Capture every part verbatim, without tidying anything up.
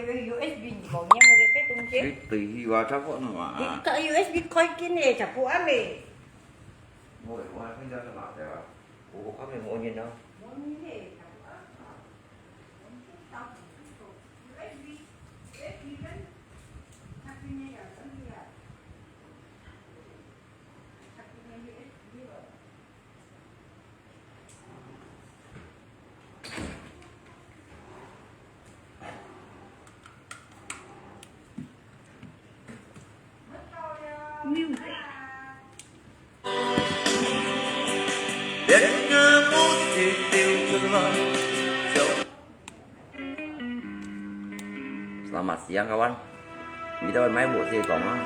對U S B你無用个，該東西。你對佢話差不多嘛。你个U S B開緊个，就不啱个。我，我還分家是哪个啊？我，我看沒有原因啊。Selamat siang, kawan. Kita main bola sih, kawan.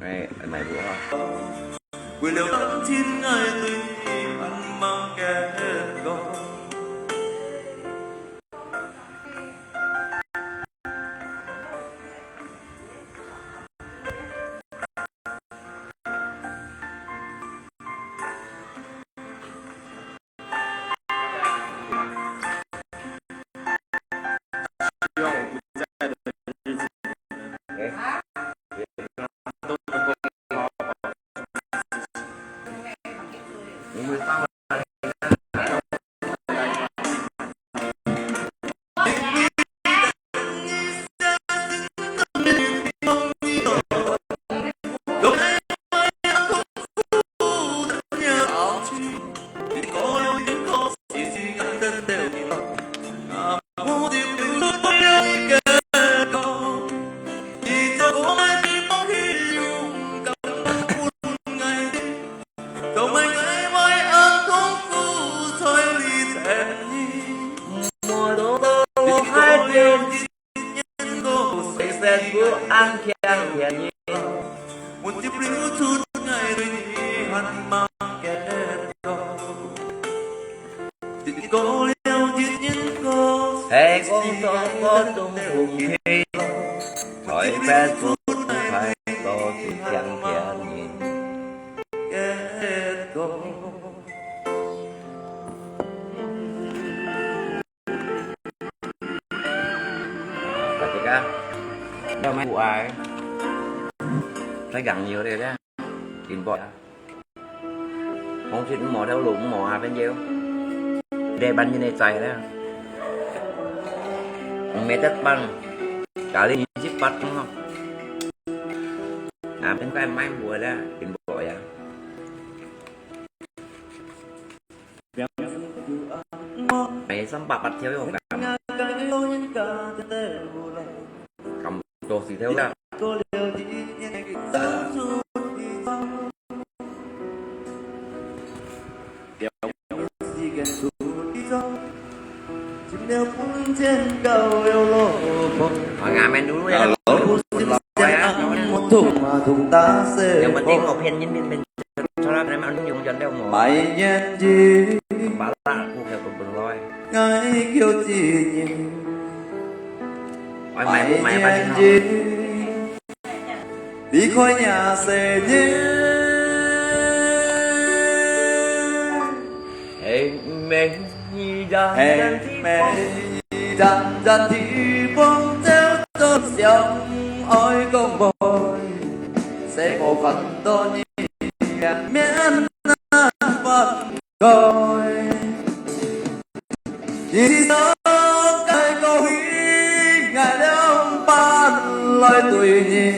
Eh, main bola. Ketika ada main buai, saya gang nyo dia dia, import. Hong sit mò theo lũ mò à bên deu. Để bắn như này chạy đó. Mẹ tết bắn, cả đi chip bắt không? À bên cái máy buai đó, import ya. Mày xăm bạc bạc theo yêu cảm. Cảm đồ gì theo ra. Ngà men dulu ya. Yang penting kau phen nyin phen phen. Salah nama anu yung jan deu mo. Mai nyen ji. Bala aku kaya kau berloi. Ngai kyo ji nyi. Oi mai bu mai apa ni? Đi khỏi nhà sẽ nhé. Hẹn mẹ. Hẹn mẹ. Dần dần thì bóng theo tôi sống ôi con bồi. Sẽ có phần to nhị miễn phật coi. Chỉ sống cái câu hí ngài đông ban lời tuổi nhị.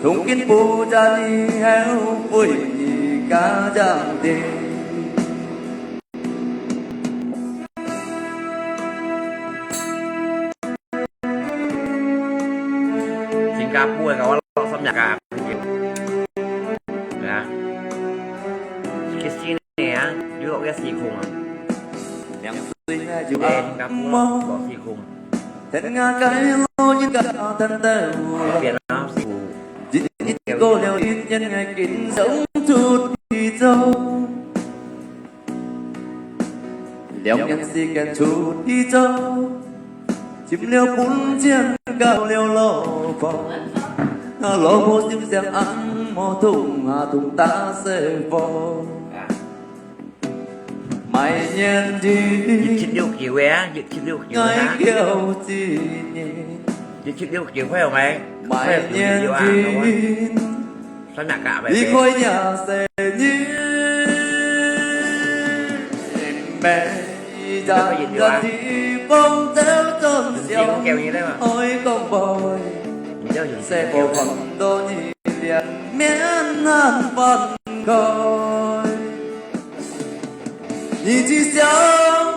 Thùng kín bù cha nhị héo vui nhị cá chàng đi. Singapore kawan lo samyak ka. Ya. Kisi ni ya, Europe ya sikung. Yang sui ngai ju Singapore lo sikung. Then nga kai lo yin ka tan ta. Việt Nam sikung. Jin it ko liao it yan ngai kin sống chút đi châu. Liao ngan si kan chu ti châu. Chim liao bún chiang gao liao lo fo. Lo mo sim siang ang mo thùng ha thùng ta se fo. Mà 一七六九个啊，一七六九个啊。一七六九个有無？快有九六啊，有啊。算哪个啊？你可以啊，細人，每一站站地方走轉向，愛講話，你就用這个。世無看到你，連面難翻開。 你只想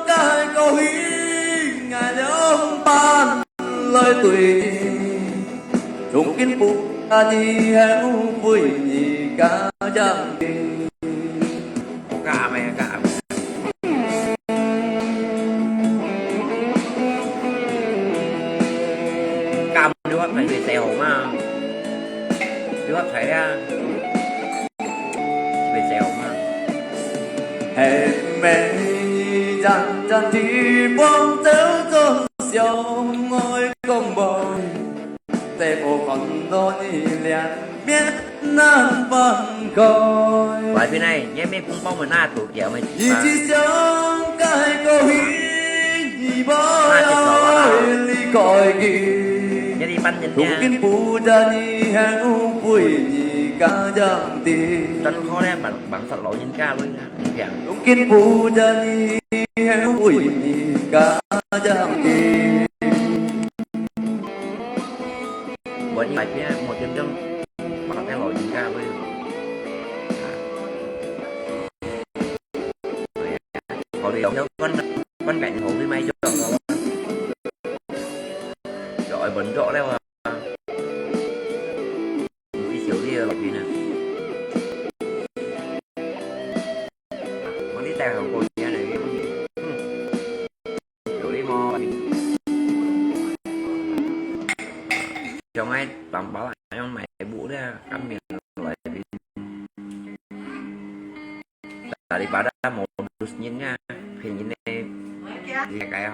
該高興，𠊎兩半來對你，從今不但你後悔，你家長的。我教阿妹，教阿妹。教阿妹，你話排隊細號嘛？你話排啊？ 係每一站站地方走轉向，愛講話，世無看到你，連面難翻開。喂，邊个？你還沒紅包嗎？拿多點嘛。你只想該高興，你無愛離開佢。你的半年呢？從今不但你後悔，你家長的。真好咧，幫，幫助老人家咯。 我應該變，我點樣，我點樣老人家會。啊。好了，要關，關緊好，會買藥了。就愛問藥了啊。 你小弟个老弟呢？我你帶上過年了，嗯，有禮貌。像愛打包啊，用買布的啊，乾棉來的。 Daripada modus nyin nga, pingin ni, di kaya.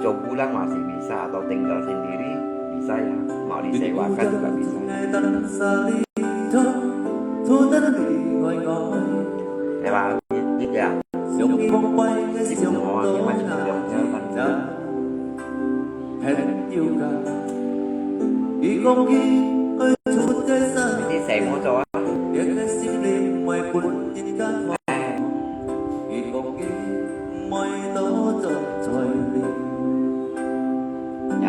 Coba lang masih bisa atau tinggal sendiri, bisa ya. Mau disewakan juga bisa. Diba? Tidak. Semua orang yang masih belum jalan. 朋友啊，佢講佢愛出个山，你細妹做啊？佢个心裡毋會分人家看。哎。佢講佢毋愛多做彩禮。呀？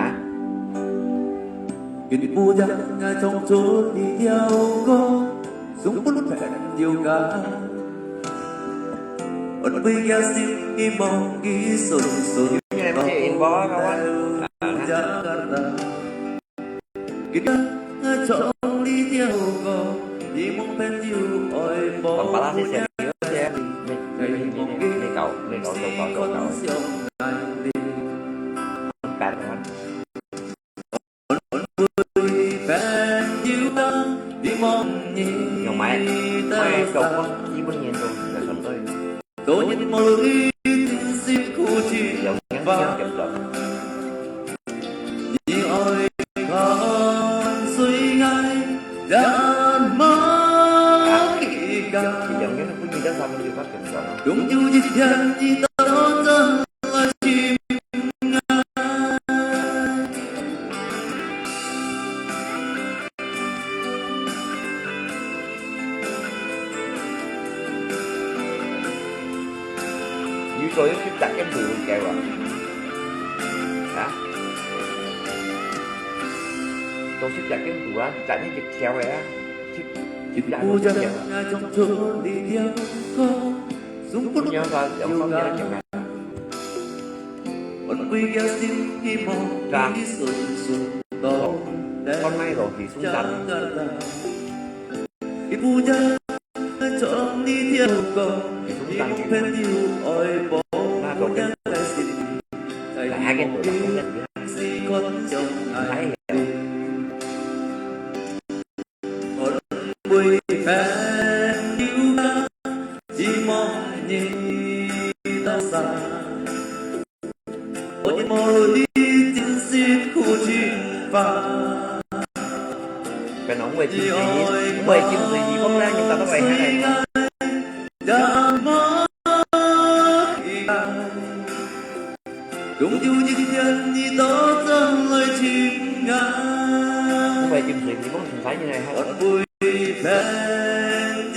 今晡日𠊎唱出這條歌，送分朋友啊。 安慰佢心，希望佢順順到Jakarta。今日唱這條歌，希望朋友愛幫𠊎，希望佢心上𠊎。 用買，買做工，基本年度就存在。有影響嚴重。啊，一樣个，不一定三分之一嚴重咯。你做一隻隻个圖，你知無？啊？做一隻隻个圖啊，一隻一條个啊，一，一隻一條个。你要說兩方面都講啊。 安慰佢心，希望佢順順到Jakarta。看覓落去，送單。送單去。那種跟，來，還跟我講，送單去。朋友家，希望你到山。我的梦里真是苦尽烦。跟侬會浸水，會浸水，你講啦，你打到白天來。 總有一天你倒轉來尋𠊎。毋會浸水，你講尋啥人來？我陪朋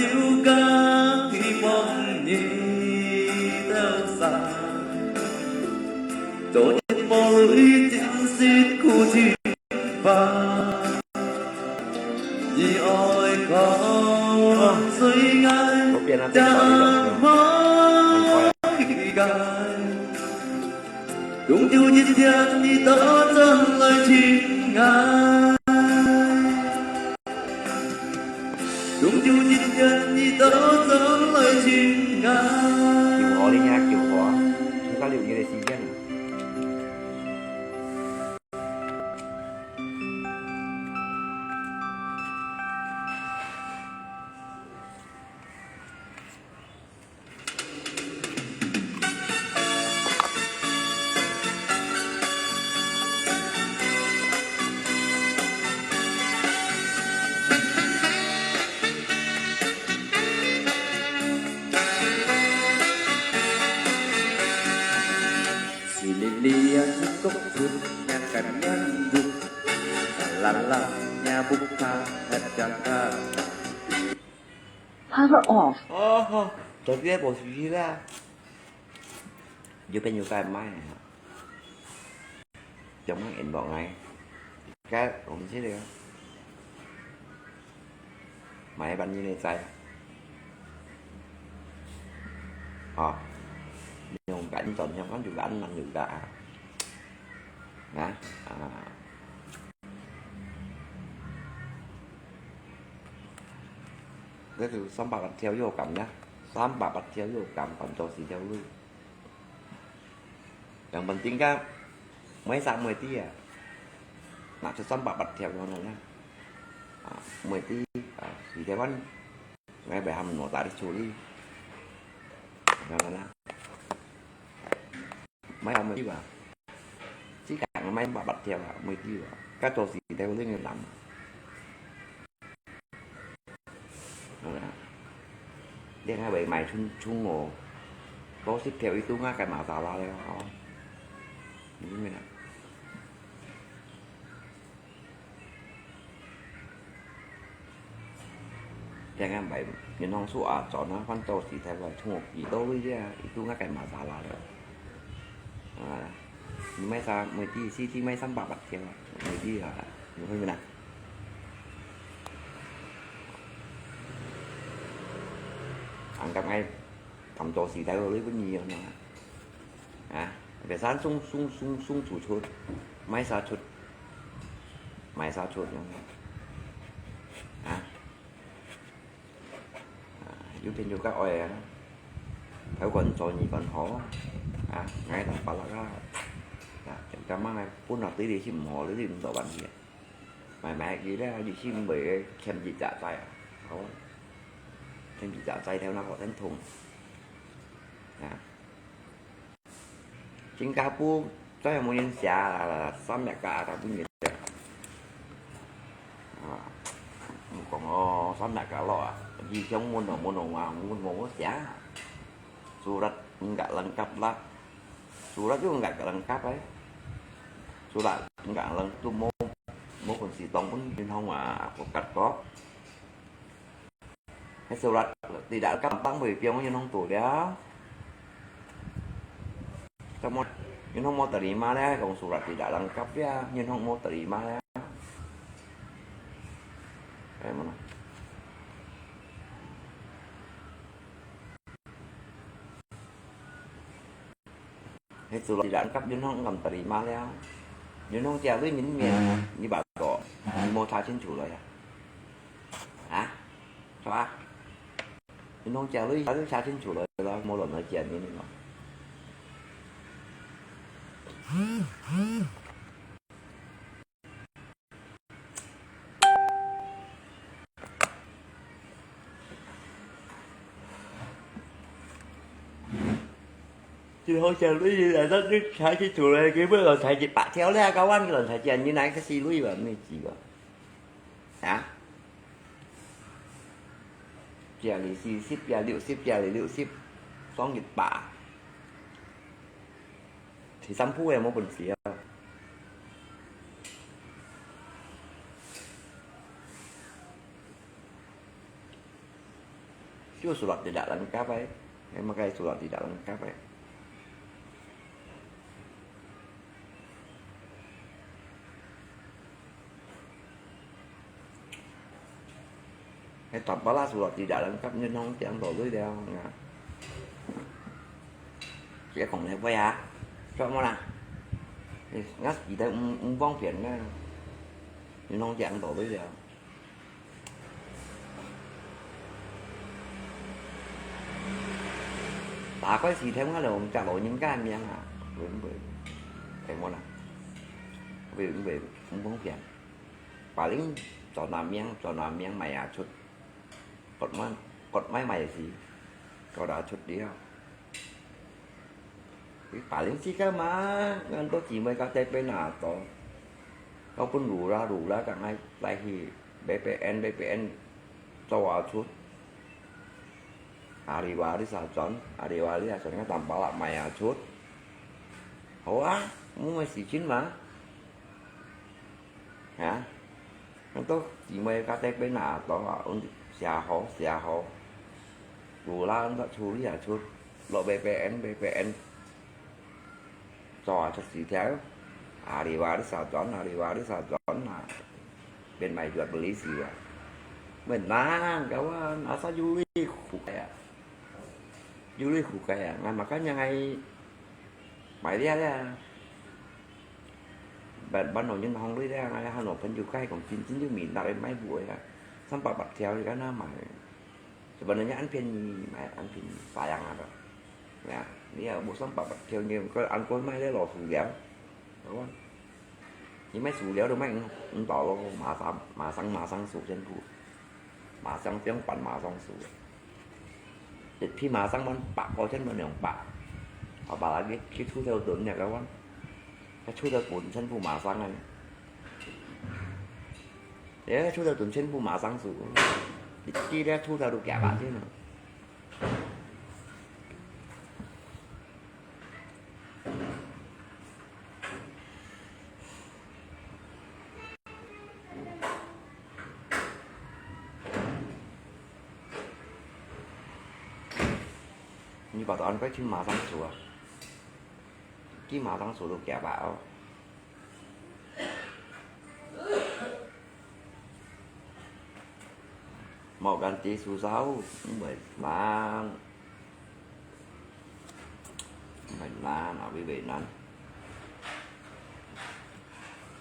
友家，希望你到山。昨日無淚，今日苦盡 總有一天你倒轉來尋𠊎。總有一天你倒轉來尋𠊎。救火，你聽救火，你到六月个時間。 Power off。哦，好，昨天無手機啦。有朋友家買啊，有買inbox來，該我們這裡啊。 Mai bắn như này sai. Ờ. Nhung cả anh chọn nhung có chụp anh làm chụp cả. Nè. À. Cái thứ sắm bạc bật theo vô cảm nhá. Sắm bạc bật theo vô cảm còn cho xì theo lui. Yang penting kan, mai sa mai ti ah. Nak susah bak bat thiau ngon ngon ah. Ah, mai ti, ah, si thiau kan. Ngai bai ham no ta di chuli. Ngon ngon ah. Mai ham mai ti ba. Si kan mai bak bat thiau ah, mai ti ba. Ka to si thiau ling lam. Liang hai bèi mài chung chung ngô. Có ship theo ý tú ngã cái mã giá là leo hả? Đúng rồi nè. Liang hai bèi nhìn hông su à, chọn nó quan trọng gì theo là chung ngô gì đâu đi chứ, ý tú ngã cái mã giá là leo. À, mấy sao, mấy tí, xí tí mấy sắm bạc bạc theo, mấy tí là, đúng rồi nè. Ăn cặp ngay, tầm tô xì tay lưới bún nhiều nè. À, về sáng sung, sung, sung, sung chủ chốt. Máy sao chốt. Máy sao chốt nè. À. À, yu phiên yu các oi à. Phải còn cho nhị còn hổ. À, ngay tầm bà lắc á. À, chậm chậm mang này, phút nào tí đi chứ mỏ, tí đi cũng đổ bàn gì. Mãi mãi gì đó, gì chứ mười cái kem gì chả tay à. Hổ. Kem gì chả tay theo nó có thánh thùng. À. Chính cá bú, chắc là một nhân xả là, là xóm mẹ cả, cả bún nhiệt. À. Một con, ờ, xóm mẹ cả lọ à. Gì chống muốn nổ, muốn nổ mà, muốn nổ xả. Surat enggak lengkap lah. Surat juga enggak lengkap, eh. Surat enggak lengkap, tu mau, mau pun si tong pun Yun Hong ah, aku kat kok. Eh, surat tidak lengkap, tang boleh piang Yun Hong tu dia. Kamu, Yun Hong mau terima dia, kong surat tidak lengkap dia, Yun Hong mau terima dia. Kayak mana? Hết surat tidak lengkap, Yun Hong không terima liao. Yun Hong chia lui min miên, 你把狗，你摸查清楚了呀？啊？是吧？Yun Hong chia lui，他就查清楚了，然后摸了那钱给你了。最好食鐳，來到你才去做咧，佢要亂才一百條咧，搞完亂才食，你哪个死鐳啊？毋係死个。啊？食你四十，食六十，食你六十，爽一百。第三步也無本事啊。 Siu surat tidak lengkap ai. Ai makai surat tidak lengkap ai. Ai tampala surat tidak lengkap, ngân hàng tidak tahu dia. Siya kong leh ya. Siya mo na. Ngas kita ung ung bong pian na. Ngân hàng tidak tahu dia. 打開視聽啊，用隻老人家个名啊，會毋會？聽無啦？會毋會毋方便？Paling轉下名，轉下名賣啊出，割賣割賣賣時，割啊出了。Paling自家嘛，恁多姊妹家底邊啊，做，到分路啦路啦，正愛來去 B P N B P N 做啊出。Ahli waris啊轉，ahli waris啊轉，个tampala賣啊出。好啊，毋會死心嘛。啊，恁多姊妹家底邊啊，做啊，寫好寫好，路啦，恁多處理啊出，落B P N B P N。 做啊出事條，ahli waris啊轉，ahli waris啊轉啊，變賣jual beli事啊。Menang kawan, asal yuli kukai啊，yuli kukai啊，ngan makan yang ai mai dia dia. Ban ban nong nyen hong lui dia, ngai han nong pen jukai kong chin chin ju mi nak ai mai bu ya, sampai bat thiau di kan na mai. Sebenarnya ăn便宜，買ăn便宜，sayang啊个。Ya，你也無想辦法，條件个ăn過買个老鼠料，係無？你買鼠料都買五五刀咯，馬上馬上馬上數全部，馬上這樣辦馬上數。一批馬上萬八個，全部兩百，好吧，你去出條盾了个話，佢出條盾全部馬上啊。 哎，出條盾全部馬上數，一支咧出條都幾百千啊！你把答案快去馬上數啊！去馬上數都幾百哦！ Mau ganti susah, menang. Menang, abi menang.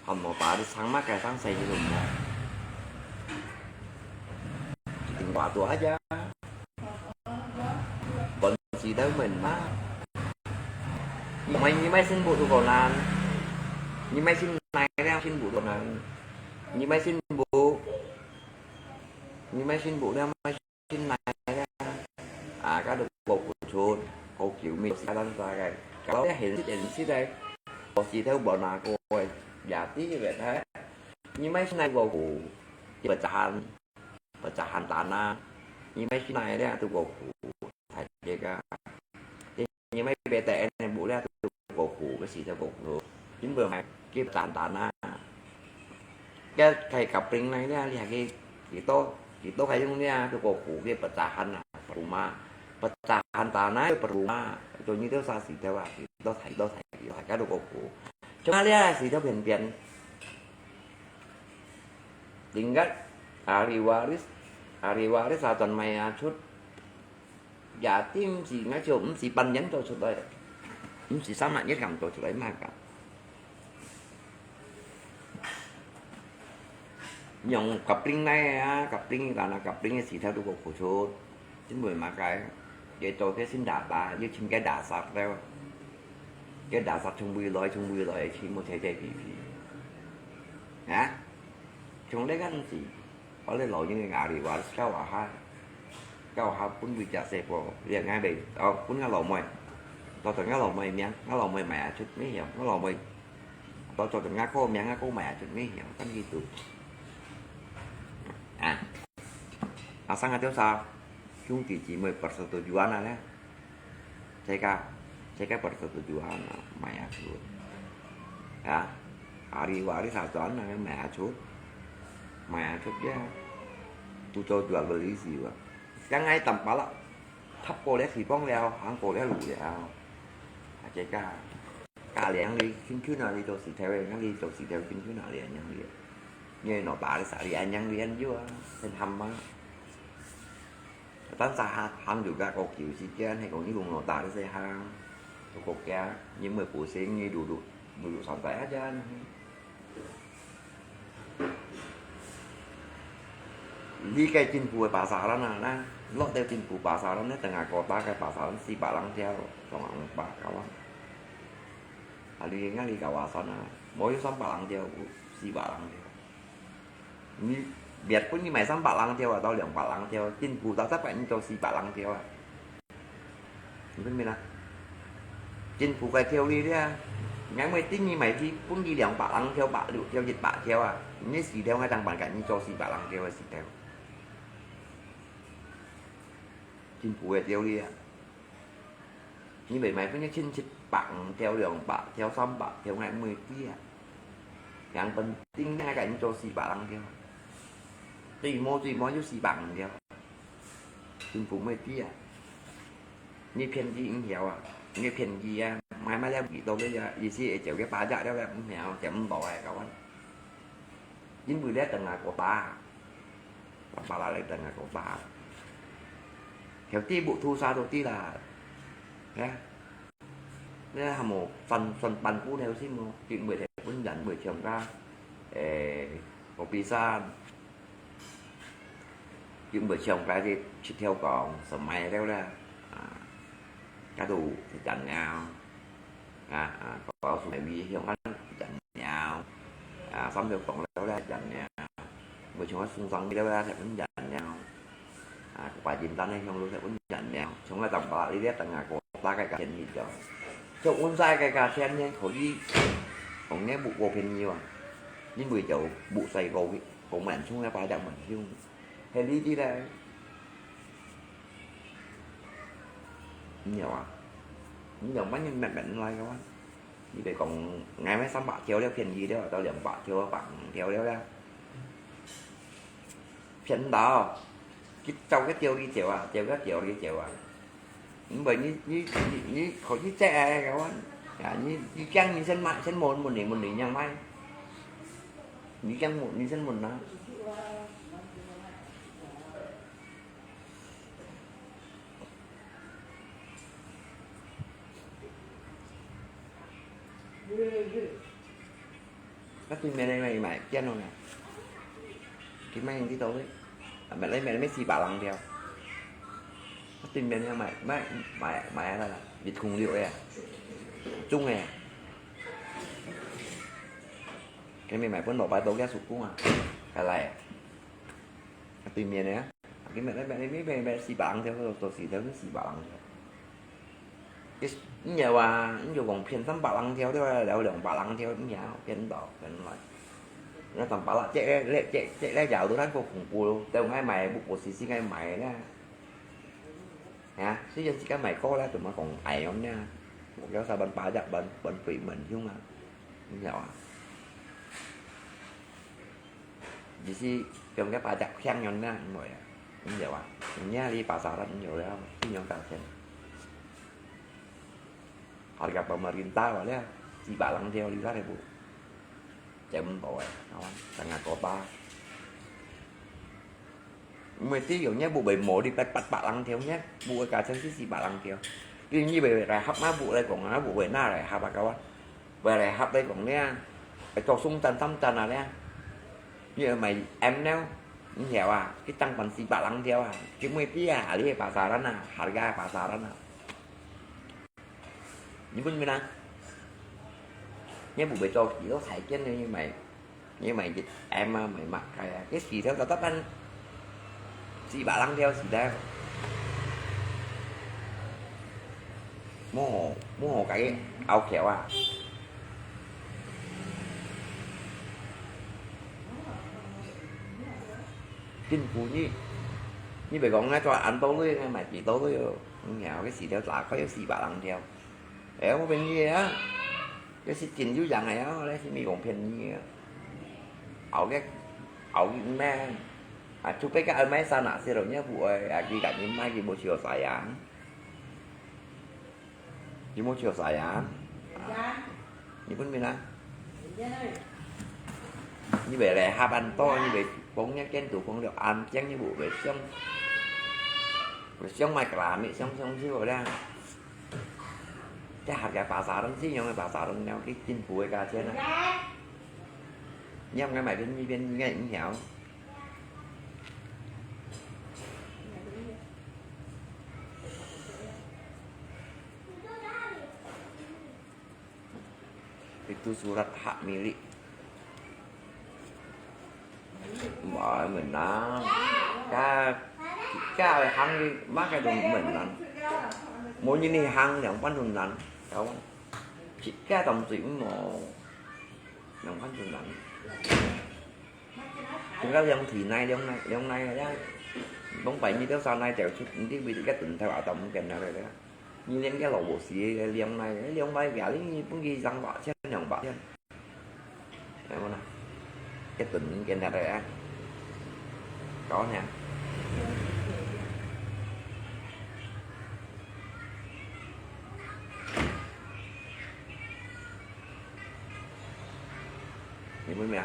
Hamo tadi sang makai sang sai di rumah. Tinggal tu aja. Bon si dah menang. Mai ni mai sin bu tu konan. Ni mai sin nai liang sin bu konan. Ni mai sin bu. Ni mai sin bu liang mai sin nai liang. À, các được một của chuột, cô kiểu mình sẽ đánh ra cái. Kalau dia hensit hensit đây. Có gì theo bọn nào cô ơi. Giả tí như vậy thế. Ni mai sin nai cô. Thì bật chán. Pecahan tanah. Ni mai sin nai liang tu kok khu. Thai dia ka. Ni mai B T N bu liang tu kok khu, cái gì tu kok khu. Chính vừa mai cái pecahan tanah. Cái thai kapling nai liang, liang cái, cái tô, cái tô khai dung liang tu kok khu, cái pecahan à, perumah. Pecahan tanah, perumah. Tôi như tôi xa xỉ theo à, cái tô thai, tô thai, cái tô thai, cái tu kok khu. Cuma liang xỉ theo biển biển. Tingkat ahli waris, ahli waris atau mai achut. Yatim si ngaco, mesti panjen to sut ai. Mesti sama je kam to sut ai maka. Nyong kapling nai ya, kapling kana kapling si tha tu ko kusut. Chính vì mà cái, cái tôi cái xin đạp ba, với chính cái đạp sạc theo. Cái đạp sạc chung bùi lòi, chung bùi lòi, chỉ một thế thế phi phi. Hả? Chung đấy cái gì? Có lẽ lòi những cái ngã đi vào, sao à ha? Sao à ha, cũng bị chặt xe bộ, liền ngay bị, ờ, cũng ngã lòi mồi. 做到𠊎老妹名，𠊎老妹賣啊出，你曉，𠊎老妹，到做到𠊎哥名，𠊎哥賣啊出，你曉，跟佢做。啊，啊，生啊，多少兄弟姊妹 persetujuan 啊咧？Saya ka, saya ka persetujuan, ah, maya cut. Ya, hari-hari sajan, ah, maya cut. Maya cut ya. Tujuh jual beli sih, Pak. Sekarang ai tampak lah. Thap ko lihat sipong liao, hang ko lihat lu liao. Aja ka. Ka liang li, kin kin ah, li to si teo, yang li to si teo, kin kin ah, liang yang li. Nye no ta li sa li an yang li an yua, sen ham ma. Tan sa hang, hang juga ko kiu si kian, he ko ni lung no ta li se hang. Ko ko kia, ni mui pu sing, ni du du, du du san tai aja ni. Li cái chính phủ cái pasaran ah, na, lok teo chính phủ pasaran na, tengah kota cái pasaran si balang teo, song ang pa kawan. Hali nga li kawasan ah, mo yu sam balang teo, si balang teo. Ni, biat pun ni mai sam balang teo, atau liang balang teo, chính phủ ta sắp phải ni cho si balang teo ah. Ni pun mina. Chính phủ cái theo đi dia. Ngai mai tin ni mai đi, pun đi liang balang teo, ba liu teo, jit ba teo ah. Ni si teo ngai tang ban cái ni cho si balang teo, si teo. Chính phủ cái theo đi ah. Ni mai mai pun ni chính jit ba teo, liang ba teo, sam ba teo ngai mai đi ah. Yang penting ngai cái ni cho si balang teo. Tui mo, tui mo, yu si balang teo. Chính phủ mới đi à. Ni phiên đi không hiểu à. Ni phiên đi à. Mai mai leo đi đâu đấy à. Ý思là chịu cái ba giá đó là không hiểu, chịu không bảo ai kawan. Chính phủ đấy tengah kota. Ba ba là tengah kota. Hiểu tí bộ thu sa đồ tí là. Nè. Nè hả mô, phần, phần bản cũ theo xin mô. Chính phủ theo cũng nhận mười triệu ra. Ê, có pi san. Yung mười triệu cái thì chỉ theo còn, sa mai theo là, à, cá đủ thì chẳng nhau. À, à, có số này vì hiong ăn thì chẳng nhau. À, sắm theo còn theo là chẳng nhau. Mười triệu sung sắng theo là sẽ cũng chẳng nhau. À, có phải chính tan này hiong lúc sẽ cũng chẳng nhau. Chúng là tổng bạc đi biết tengah kota cái cả hiện đi cho. Cho uống sai cái cả thiên nhiên khỏi đi. Còn nghe bụng vô phiền nhiều à. Nhưng mười triệu bụng sai cầu, cũng mặn xuống là phải đặng mặn hiong. He li ti le. Nyo a. Nyo ma nyi mat mat lai ka wan. Yi bei kong ngai mai sam ba tio liao pian yi liao, tau liang ba tio bang tio liao liao. Pian tau. Kit tau ke tio li tio a, tio ke tio li tio a. Mbai ni, ni, ni, ni, ko yi che ai ka wan. Ya, ni, ni kiang ni sen ma, sen mon, mon ni, mon ni nyang mai. Ni kiang mon, ni sen mon na. Cái tuyên miệng này mày, mày kiên không nè? Cái mày đi đâu đấy? À, mày lấy mày lấy mấy xì bả lăng theo. Cái tuyên miệng này mày, mày, mày, mày là Việt Hùng Liêu ấy à? Trung này à? Cái mày mày vẫn bỏ bài tố ghét sụp cũng à? Cái này à? Cái tuyên miệng này á? Cái mẹ, mẹ, mẹ, mẹ, mẹ xì bả lăng theo, tôi, tôi xì theo, xì bả lăng theo. Cái, nhớ à, nhớ còn phiền thăm bả lăng theo, theo, leo lỏng bả lăng theo, nhớ, phiền đó, phiền lại. Nó tầm bả lăng, chạy, chạy, chạy, chạy, chạy dạo tôi đang có khủng bố, tôi ngay mày, bụng của xì xì ngay mày đó. Hả? Xí dân xì cái mày có lá, tụi nó còn ai không nha. Một cái sao bánh bả giặc, bánh, bánh quỷ mình chứ mà. Nhớ à. Chỉ si trong cái ba chặp khen nhon na, ngồi à. Không hiểu à. Nhớ đi pasaran không hiểu đâu. Cái nhon cả sen. Harga pemerintah wala, si bả lăng theo đi ra bu. Chém bò à. Không, tengah kota. Mesti yo nya bu bai mo di pat pat bả lăng theo nya. Bu ka sen si si bả lăng theo. Tuy nhiên bai rai hap ma bu lai kong na bu bai na rai hap à kawan. Bai rai hap lai kong nia. Bai cho sung chan tam chan à nia. Như mày em neo. Không hiểu à. Cái tăng bằng si bả lăng theo à. Cái mui pia à, li pasaran à, harga pasaran à. Như pun mina. Nya bu bai cho kilo sai kian như mày. Như mày dịch em à, mày mặc cái, cái gì theo tao tao ăn. Si bả lăng theo si theo. 無好，無好个拗橋啊。政府你，你別講該做恁多鐳，買幾多鐳哦。嗯，呀，該時條大概有四百零條。哎，我便宜个啊，這是真有樣个啊，這是美國便宜个。拗个，拗个咩？啊，除非个買衫啊，係咯，你也不會啊，佢个人買佢無需要啥呀。 你無笑啥呀？你分明啊？你袂來下班多，你袂講你見到講了安靜，你無會想，會想買个啦，袂想想就好啦。這下个巴沙人，信用个巴沙人了，去進步个價錢啊。你毋愛買便宜便宜个，你曉。 Itu surat hak milik. Wah, menang. Ka, ka hang di, maka dong menang. Mo ni ni hang yang pan dong nan. Kawan. Jika tam sui mo. Yang pan dong nan. Chúng ta dòng thị này, dòng này, dòng này là dòng. Không phải như theo sau này, theo chút, đi vì cái tỉnh theo ở tổng cái nào rồi đó. Như nên cái lẩu bộ xì, dòng này, dòng này gà lý như cũng ghi răng bọ chết, nhồng bọ chết. Đấy, mà nè. Cái tỉnh cái nào rồi á. Có nha. Ni mui mia.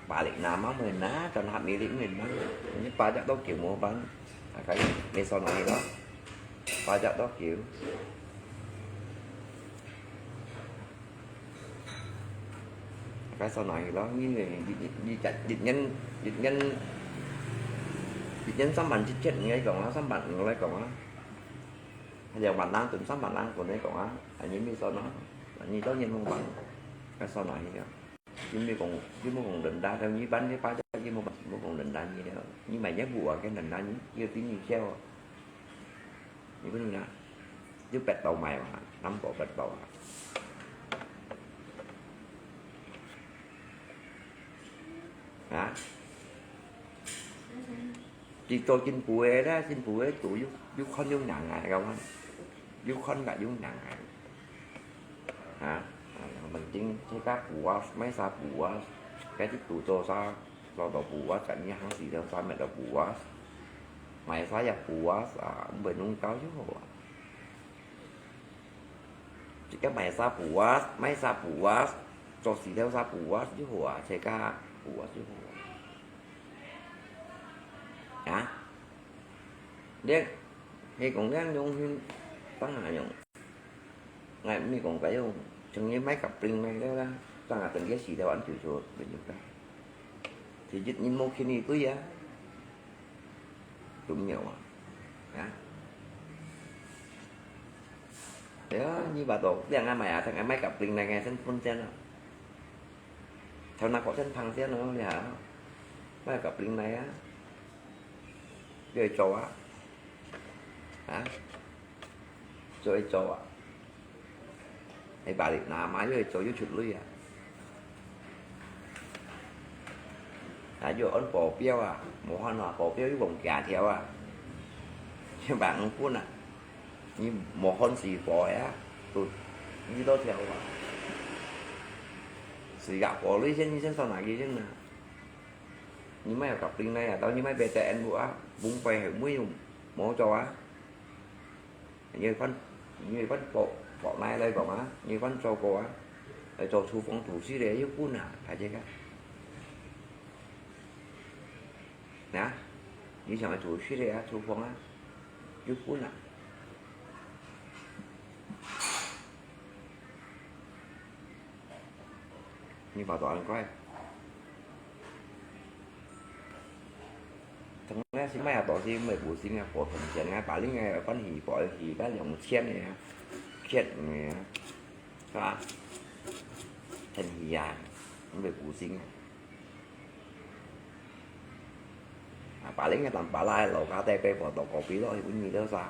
Balik nama mena, kan hak milik mena. Ini pajak tau kiu mo bang. Akai, meso nai lo. Pajak tau kiu. Cái sau này đó, như này, dịch, dịch, dịch, dịch nhân, dịch nhân, dịch nhân sắm bằng chích chết người ấy còn á, sắm bằng người ấy còn á. Hay là bản năng tụi sắm bản năng của người ấy còn á, anh như mi sau nó, anh như đó nhân không bằng. Cái sau này đó. Chứ mi còn, chứ mi còn định đa theo như bánh cái phá chắc chứ mi còn định đa như thế. Nhưng mà nhớ bùa cái định đa như, như tí như xeo. Ni pun na, yu pet tau mai wa, nam po pet tau wa. Ha? Chỉ cho chính phủ ấy đó, chính phủ ấy tụi yu, yu khôn yu nặng à, các bạn. Yu khôn cả yu nặng à. Ha? Mình chính thế các phủ, mấy xã phủ, cái chức tụ cho sao? Lo tau puas, kan ni hang si tau sa met tau puas. Mai sa ya puas, a, bai nung kau yo. Jika mai sa puas, mai sa puas, cho si tau sa puas yo a, jika puas yo. Ya. Dia, he kong dia nyong hin, tang ha nyong. Ngai mi kong kai yo, chang ye mai kap pling mai leo la, tang ha teng ye si tau an kiu cho, bai yo ta. Thì dịch nhìn một khi đi tui ya. Đúng nhiều à. Hả? Thế á, như bà tổ, tiếng ai mày à, thằng ai mày cặp linh này nghe sân phun sen à. Theo nó có sân phăng sen nó lì hả? Mày cặp linh này á. Rồi châu á. Hả? Rồi châu á. Ai bà lịch nà mà yoi cho yoi chụt lui à. À, yoi ôn bỏ phiếu à, mô hòn à, bỏ phiếu yoi bổng kia theo à. Chứ bạn không phun à. Như mô hòn xì bỏ à, tụt, như đó theo à. Xì gạo bỏ lui xin, xin sau này gì xin nè. Như mấy cặp linh này à, tao như mấy bê tê en bụa, bung quay hẻo mũi, mô cho à. Như phân, như phân bộ, bộ này đây của má, như phân cho cô á. Để cho thu phong thủ sĩ để giúp phun hả, phải chứ không? Nè, như chẳng là thủ sĩ để á, thu phong á, giúp phun hả? Như bảo tỏ anh coi. Thằng này xin mày à, tỏ xin mày bố xin à, có phần tiền ngay, bà Linh ngay, phân hỉ, bỏ hỉ, bác lòng chiên này, chiên này, hả? 生氣啊，毋會高興啊。啊，paling个當巴拉个老家底背報到隔壁咯，分你兜啥，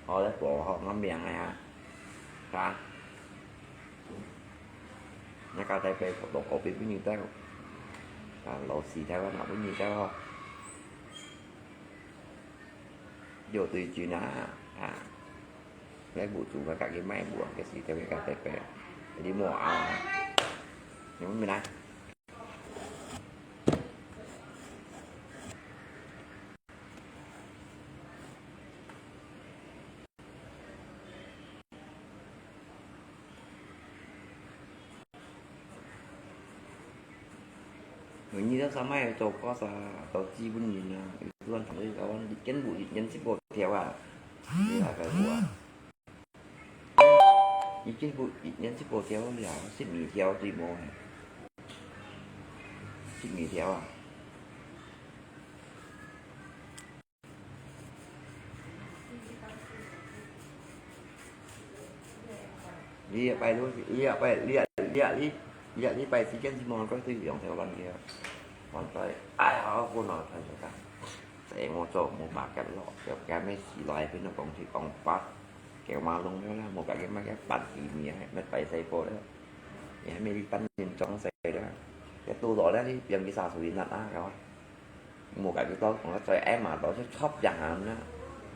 好咧，報好，我命个啊，啥？那家底背報到隔壁分你兜，啊，老死台灣啊，分你兜好。 有對準啊，啊，來無做，我家己買無，該時特別家己買，你莫拗啊，你問咩啦？ 你兜啥物做過啥，都基本人啊，有段同你講，你根本一年食五條啊，你哪个有啊？你根本一年食五條呀，食麵條對無？食麵條啊？ 你一擺都，你一擺，你一，你一，你，你一禮拜時間是無過對兩條半个，還在，哎呀，我哪看得到？這無做，無辦法咯，就該咩事來，變到講去講法，叫馬龍了啦，無家己買个半支面，乜擺細波了，你還沒你半斤裝細了，也多了，你變个啥水難啊，搞啊！ 無家己到，講到最愛嘛，到就撮一下啦。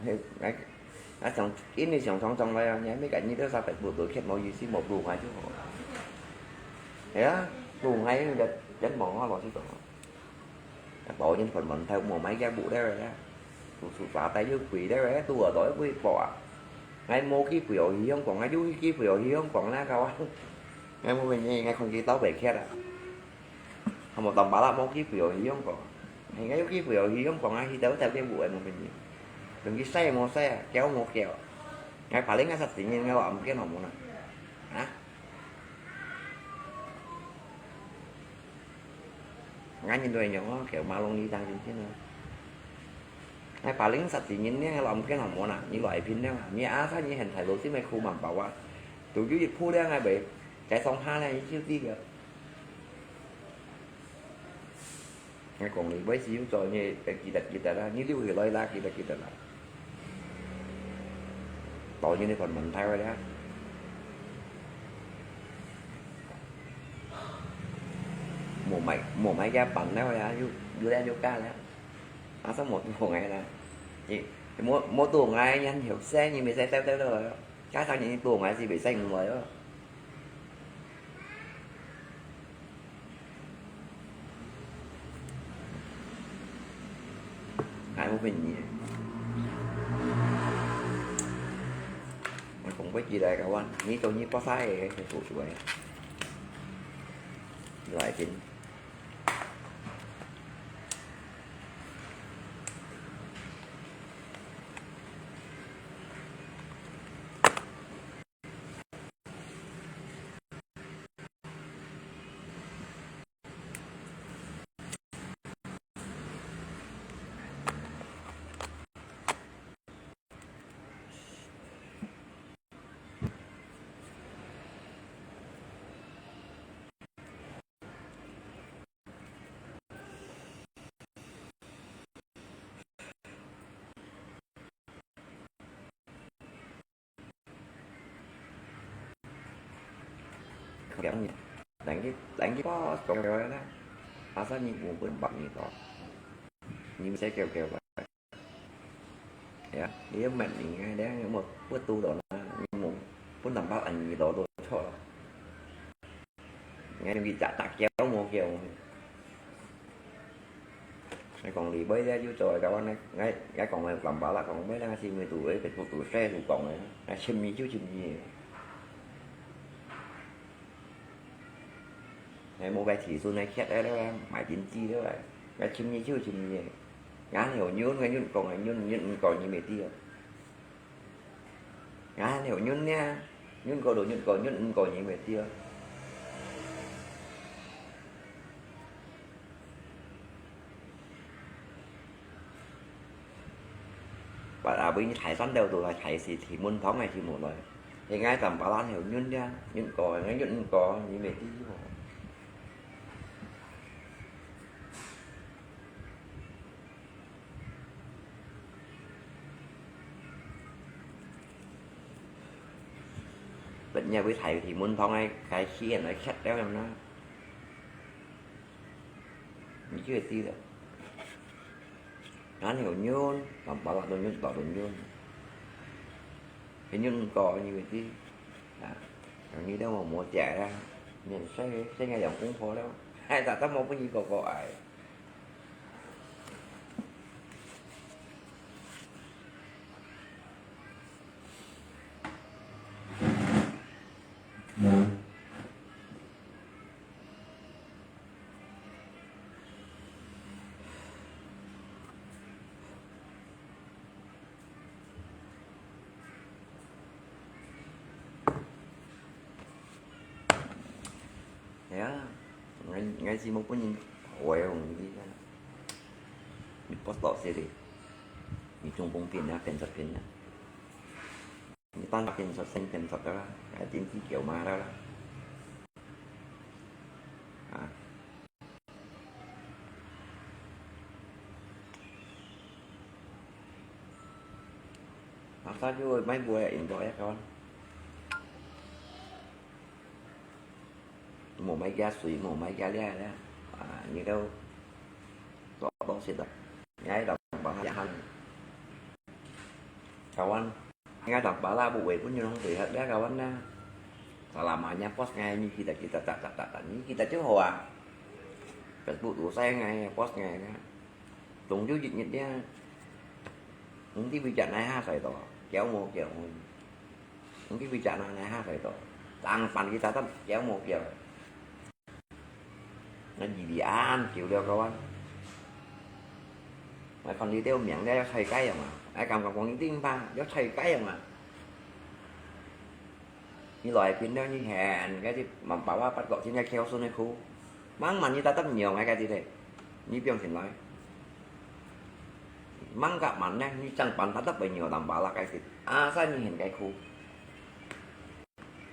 嘿，𠊎，𠊎想，因為想常常來啊，你還沒家己到啥白不都看無意思，無不買就好。係啊，不買就，就無好落去講。當然分問題無買个不了呀，都是啥帶又貴了呀，都耳朵又貴薄啊。𠊎無機會哦，去香港，𠊎有機會哦，去香港啦，搞啊。𠊎無問題，𠊎看佢到白客啊。 還無當巴拉無機會哦，去用過。應該有機會哦，去用過啊，去兜兜个有个無問題。用去使無使啊，搞無搞。𠊎paling啊，十幾年，𠊎話毋見好無啦。啊？𠊎人都會用哦，搞馬龍魚當真真哦。𠊎paling十幾年呢，𠊎話毋見好無啦，你來拼了啊，你啊，啥你現在都是沒苦滿包啊，都有一鋪了，𠊎袂再上下了，你就知个。 𠊎講你，買時有做呢，記得記得啦，你留起來啦，記得記得啦。當然你看問題个啦。無買，無買个辦了呀，有，有了有價了。啊，啥無做个啦？你，無，無做个，人後生，你袂使走走走个。加上你做个是袂使用个哦。 哎，我问你，我讲不起来个话，你做你不啥个，就做出来，来听。等佢，等佢，講佢啦。Asal你無分別你到，你毋使叫叫个。Ya，你要問你个，你有無不堵到啦？你無不能把人你到都錯了。你看你打打叫無叫？𠊎講你買了就做个，𠊎，𠊎，𠊎講个辦法啦，講買了係咪堵个，Facebook堵share堵講个，𠊎尋你就尋你。𠊎無个提示，𠊎缺个了，買電子了，𠊎尋你就尋你。𠊎有忍，𠊎忍講，𠊎忍，忍毋過你袂知哦。 啊，你有忍呢，忍過就忍過，忍毋過你會知啊。But啊，尾你大山頭度來大事，天文堂个天文來。係𠊎當巴拉有忍个，忍過，𠊎忍毋過，你會知無？ 別人會大題門堂个，該戲人來劇了樣啦。你就會知了。哪裡有忍，當巴拉都忍，都都忍。佢忍毋過，你會知。啊，你都無無食啦，免洗，洗个兩公婆了，還打得無分你哥哥愛。 係啊，𠊎，𠊎係無分人害哦，你知啊。你post到這裡，你中風病啊，變色病啊。你單變色，先變色的啦，還電視叫罵的啦。啊。 Asal就買buah yang indah ya kawan. Mau mai kia sui, mau mai kia lia lia. Ah, ni kau tok tok sit dah. Ngai dah bang ya han. Kawan, ngai dah bala bu wei pun nyong wei hat lia kawan na. Salamanya post ngai ni kita kita tak tak tak tak ni kita tu hoa. Facebook tu saya ngai post ngai na. Tông yû yit-ngit nia, ung ti vì chả nai ha sai to, kéo mô kéo mô. Ung ti vì chả nai nai ha sai to, tăng pan kita tăm kéo mô kéo. Nó gì đi an kiểu liao kawan. Mà còn đi tiêu miệng đây sai cái mà, ai cảm cảm còn đi tinh ba, nó sai cái mà. Nyi lòi pin nèo nyi hèn, cái gì mà bảoว่า bắt gọn trên cái kéo xuống này khu. Mang mà nyi ta tấp nhiều ngay cái gì đấy. Nyi piong xin nói. Mang cả mặn nè, nyi chẳng bắn ta tấp bao nhiêu tầm bảo là cái gì. À, sao nyi hèn cái khu.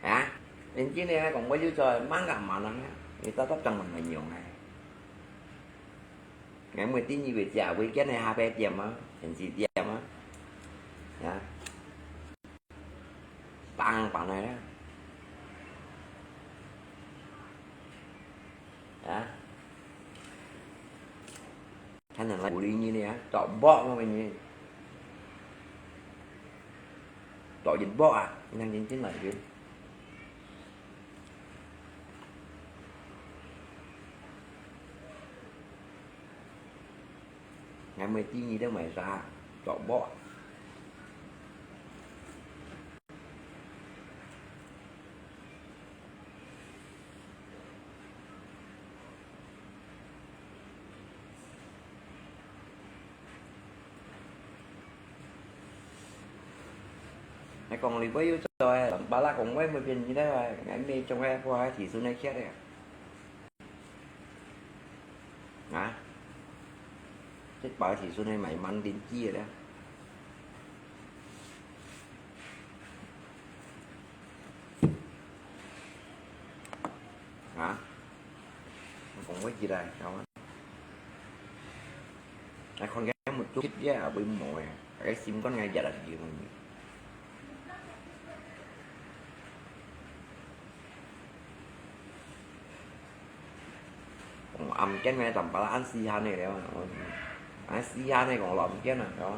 Hả? Nên chỉ này cũng có dư cho mang cả mặn nè. Nyi ta tấp chẳng bắn bao nhiêu ngay. Ngày mười tin nyi về trả với cái này hai bé tiệm á, hèn gì tiệm á. Hả? Tăng bản này đó. Hả? Thanh niên lại bù đi như này á, trọ bọ mà mình như. Trọ dính bọ à, năng dính chính lại dính. Ngày mười chín nhi đó mày ra, trọ bọ. Nãy còn lì bơi rồi, ba lá còn quay mười phiên gì đó rồi, nãy mê trong cái qua thì xuống đây chết đấy. Hả? Chết bảo thì xuống đây mày mắng đến chia đó. Hả? Không có gì đây, không á. Ai con gái một chút chứ, à, bị mỏi à. Cái sim con ngay giờ là gì mà. Ôm chén này tầm bả ăn xì han này đấy mà. Ăn xì han này còn lòm chén à, đó.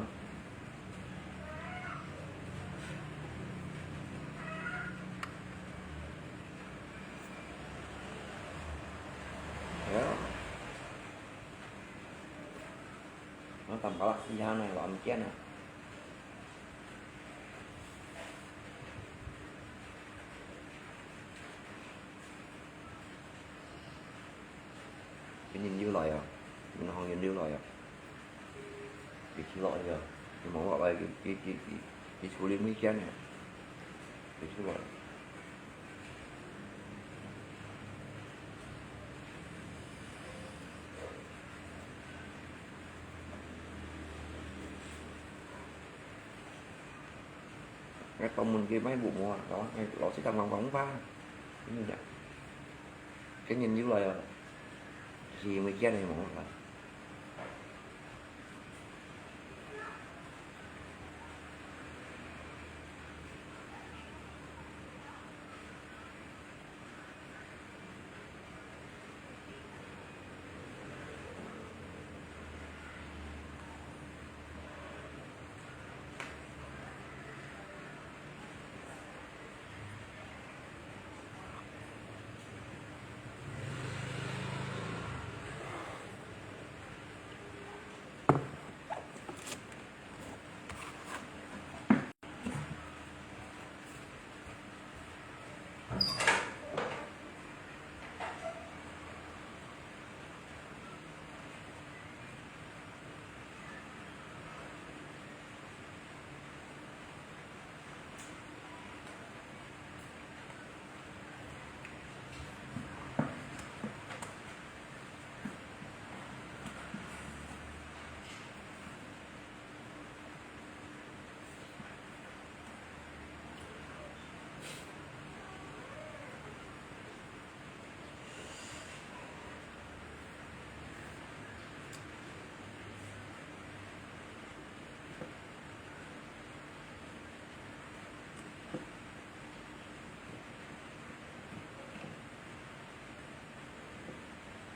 Đó. Nó tầm bả xì han này lòm chén à. Cái nhìn như lại à, nhìn hòn nhìn như lại à. Cái thứ loại à, cái món loại này, cái, cái, cái, cái, cái số liên mấy chén này. Cái thứ loại. 該東門个賣布無啊，老，老實講講講吧，真个，今年又來啊，是因為驚你無啊。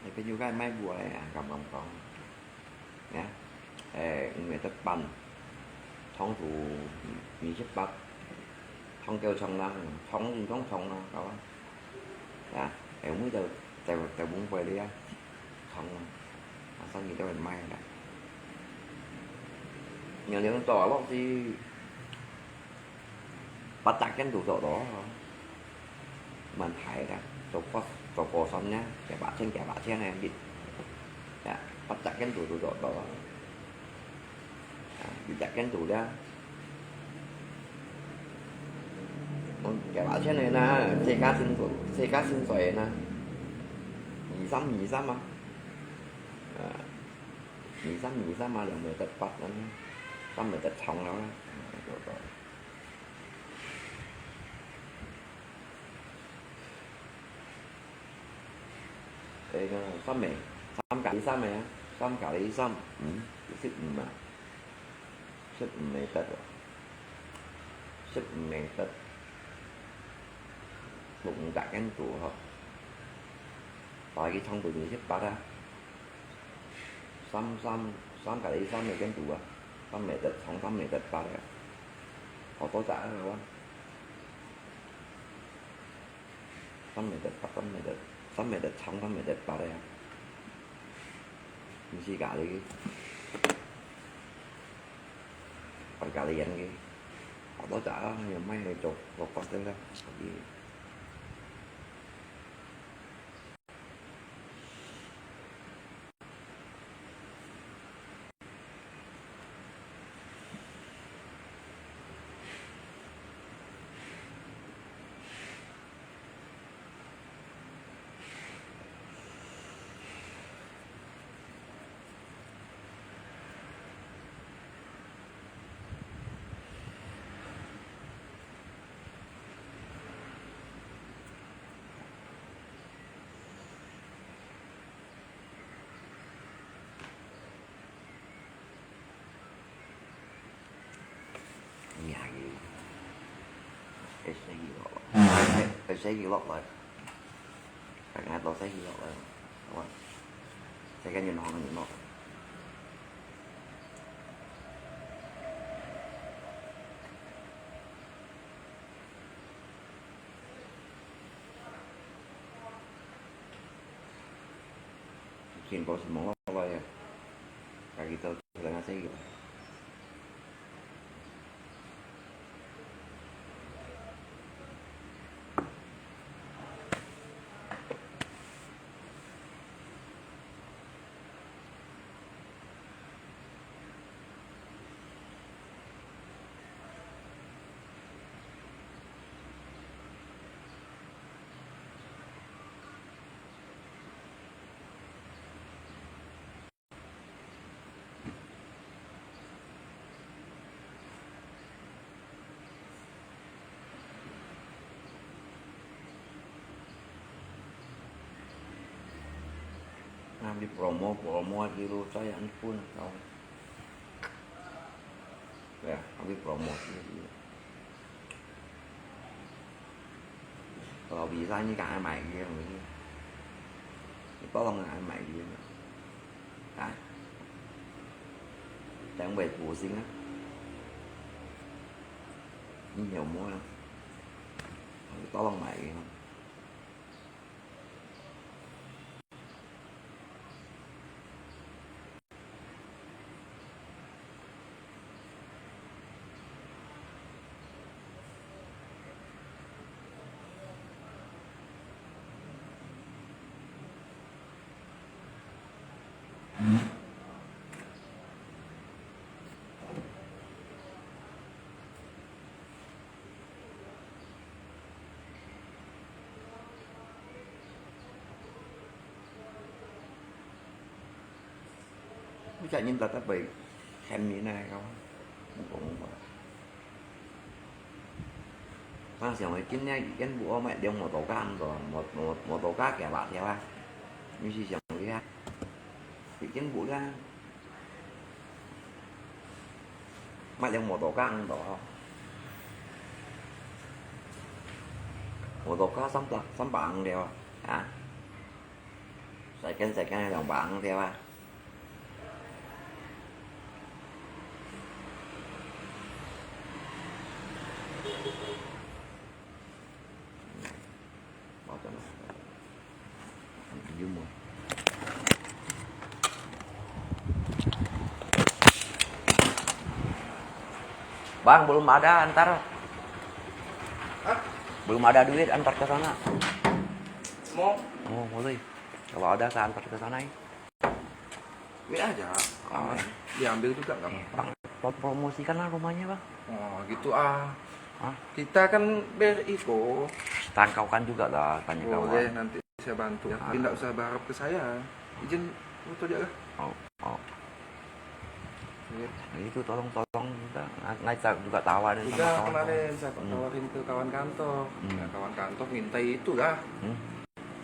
你朋友該賣布个啊，敢敢講？呀，誒，五月十八，長度二十八，長久長啦，長應當長啦，好啊。呀，誒，我就就就問過你啊，長啦，啊，生意都會賣啦。你兩做落去。 八隻間都做到，蠻大个，做過，做過算呢，幾百千、幾百千个一日，呀，八隻間都都做到，啊，一隻間都了，嗯，幾百千个呢，自家薪水，自家薪水个呢，二三二三啊，啊，二三二三啊，兩米得八咁，三米得長了啦，嗯，做到。 誒，該三个，三加一三个啊，三加一三，嗯，十五嘛，十五个得哦，十五个得，六五加跟度吼，大概差不多二十八啊，三三，三加一三个跟度啊，三个得，長三个得八个，好多隻啊，係無？ 三米得八，三米得，三米得長，三米得八个啊。毋係假个，係假个人个。好多隻啊，又賣去做，做發个啦。愛洗佢落來，愛洗佢落來，大家都洗佢落來，好啊，洗个銀行銀落。 全部係摸落來个，家己做出來个生意。Di promo, promo gitu, saya ampun, tahu. Ya, habis promo gitu. Kalau bisa ini kan 买给我们，你帮我们买给我们，啊，等我补薪啊，你有没有？你帮我买给我们。 Ui, chả nhìn ta tao bởi khen mi này không? Không có, không có. Bang siang oi kin ne, kin bu oi mai liang mô tô ka ang to, mô, mô, mô tô ka kia bak thiao a. Ñu si siang oi ha. Kin bu liang. Mai liang mô tô ka ang to. Mô tô ka 三百, 三百 ang liao a. Ha? Sai ken, sai ken 两百 ang liao a. Bang, belum ada, antar. Hah? Belum ada duit, antar ke sana. Mau? Oh, boleh. Kalau ada, saya antar ke sana, eh. Ambil aja. Ah. Diambil juga nggak apa-apa. Eh, Bang, pro-, promosikanlah rumahnya, Bang. Oh, gitu ah. Hah? Kita kan ber-, iko. Tangkaukan juga lah, tanya kawan. Boleh, nanti saya bantu. Ah. Tapi nggak usah berharap ke saya. Izin foto aja lah. Oh, oh. Iya. Nah, itu tolong-tolong kita. Nggak, nggak, saya juga tawarin sama kawan-kawan. Udah kemarin saya tawarin ke kawan kantor. Hmm. Nah, kawan kantor minta itulah. Hmm.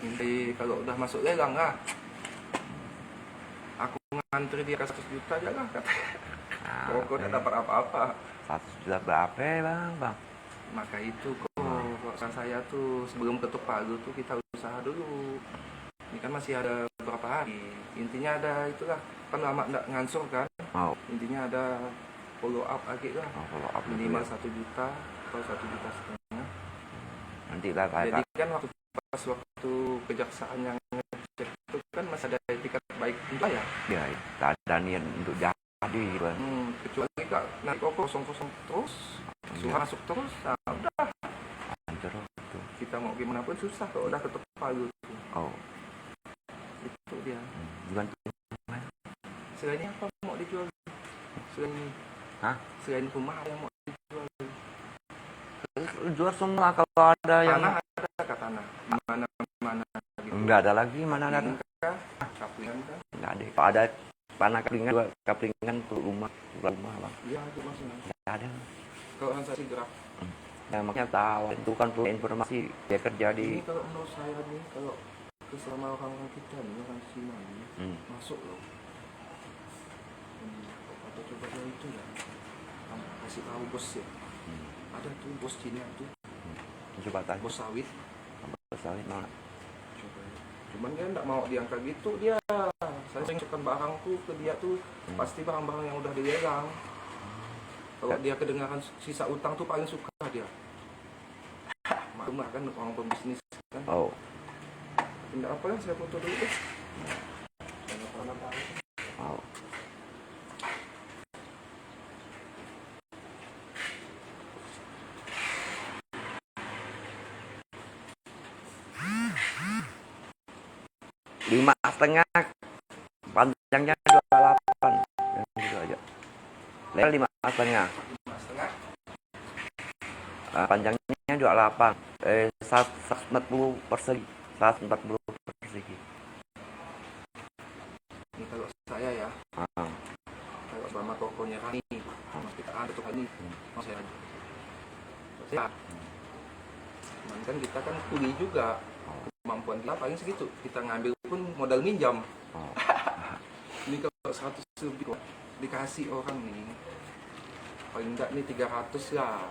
Minta kalau udah masuk lelang lah. Aku ngantri di atas seratus juta aja lah, katanya. Ah, pokoknya oke. Dapat apa-apa. Seratus juta berapa, Bang? Bang? Maka itu kok, kok saya tuh sebelum ketuk palu tuh kita usaha dulu. Ini kan masih ada beberapa hari. Intinya ada itulah, kan lama ndak ngansur kan. Oh. Intinya ada follow up lagi lah. Oh, follow up lagi. Minimal ya. Satu juta atau satu juta setengah. Nanti lah, saya. Jadi kan waktu, pas waktu kejaksaan yang ngecek itu kan masih ada etikat baik untuk saya. Ya, tak ada niat untuk jahat. Jadi, Bang. Hmm, kecuali kak, nanti kok kosong-kosong terus, iya. Suara masuk terus, nah, udah. Hancur itu. Kita mau gimana pun susah kalau udah ketuk palu tuh. Oh. Itu dia. Hmm, bukan tuh. Selain ini apa mau dijual? Selain ini. Hah? Selain rumah ada yang mau dijual? Jual semua kalau ada yang. Tanah ada kak, tanah? Mana-mana gitu. Enggak ada lagi, mana ada? Kapling kah? Kaplingan kah? Enggak ada. Kalau ada tanah kaplingan, jual kaplingan untuk rumah, untuk rumah, Bang. Iya, itu maksudnya. Enggak ada. Kalau transaksi gerak. Hmm. Ya, makanya tahu, itu kan perlu informasi, dia kerja di. Ini kalau menurut saya nih, kalau ke selama orang-orang kita nih, orang Cina nih, hmm, masuk loh. Hmm, atau coba yang itu ya, kasih tahu bos ya. Hmm. Ada tuh bos Cina tuh. Hmm. Coba tanya. Bos sawit. Bos sawit mana? Coba ya. Cuman dia nggak mau diangkat gitu dia. Saya sering suka barang tuh ke dia tuh, hmm, pasti barang-barang yang udah dilelang. Kalau dia kedengaran sisa utang tuh paling suka dia. Maklum lah kan orang pembisnis kan. Oh. Tidak apa lah, saya foto dulu deh. Jangan apa-apa. Oh. Lima setengah, panjangnya dua delapan. Yang gitu aja. Lebar lima setengah. Ah, panjangnya dua delapan. Eh, seratus empat puluh persegi. Seratus empat puluh persegi. Ini kalau saya ya. Ah. Kalau sama tokonya kami, sama kita ada toko ini, hmm, mau saya aja. Saya, hmm, cuman kan kita kan kuli juga. Oh. Kemampuan kita paling segitu. Kita ngambil pun modal minjam. Ini kalau seratus lebih kok, dikasih orang ni, paling enggak ni tiga ratus lah.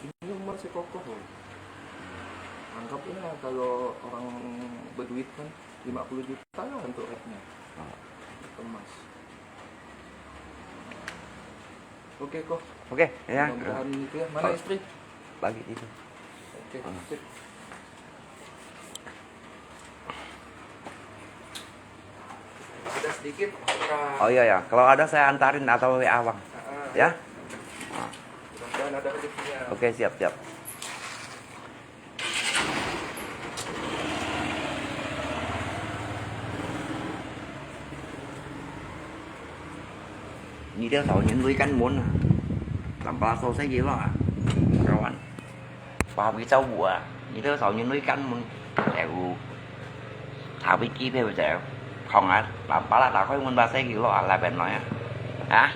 Ini rumah masih kokoh loh. Anggaplah kalau orang berduit kan lima puluh juta lah untuk rate-nya. Emas. Oke, kok. Oke, ya. Mudah-mudahan itu ya. Mana istri? Lagi itu. Oke, sip. Ada sedikit. Oh iya ya, kalau ada saya antarin atau W A Bang. Ya. Mudah-mudahan ada rezekinya. Oke, siap siap. Ni dia tahu nyen lui kan mun ah. Tanpa selesai gila ah. Kawan. Paham kita buat. Ni dia tahu nyen lui kan mun. Tahu. Tapi kita betul. Không ah. Tanpa lah tak kau mun bahasa gila ah lah benar ya. Hah?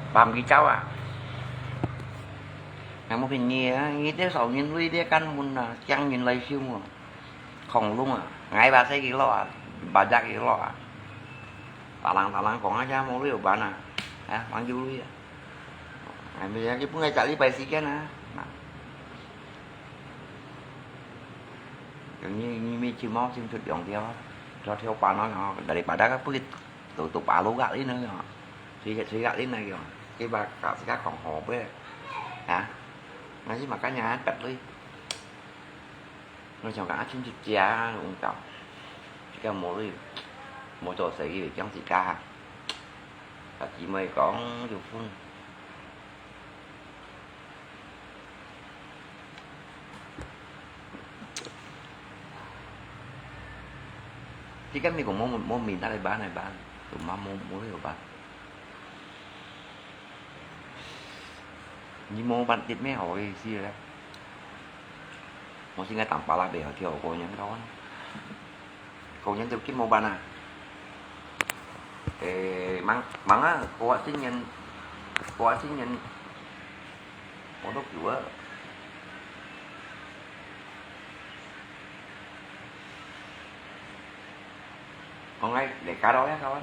Paham kita ah. Nang mo pin ni ah. Ni dia tahu nyen lui dia kan mun ah. Chang nyen lai siu mun. Không đúng à, ngay bà sẽ kilo à, bà chắc kilo à. Talang talang kong aja mau lui bán à, à, mang chiu lui à. Ngay bây giờ cái bưng ngay chả đi bài xí kia nè. Như như mi chiu mau chiu thực dụng theo, cho theo bà nói nó, dari pada cái bukit tụ tụ bà lú gạt đi nữa rồi, suy suy gạt đi nữa rồi, cái bà cả xí khác còn hồ bê, hả, ngay chứ mà cái nhà bật lui. Người chồng cả chín chục chia cũng chồng. Chỉ có một đi. Một chỗ sẽ gửi trong chỉ cả. Cả chỉ mời con chụp phun. Chỉ có mình cũng mua mua mình ta lại bán này bán. Tụi má mua mua rồi bán. Ni mo ban tit me hoi si le. Mo si ngai tam pala be hoi tio ko nyen kawan. Ko nyen tu ki mo ban à. Ê, mang mang à, ko wa si nyen, ko wa si nyen. Mo dok yu à. Ko ngai le ka do ya kawan.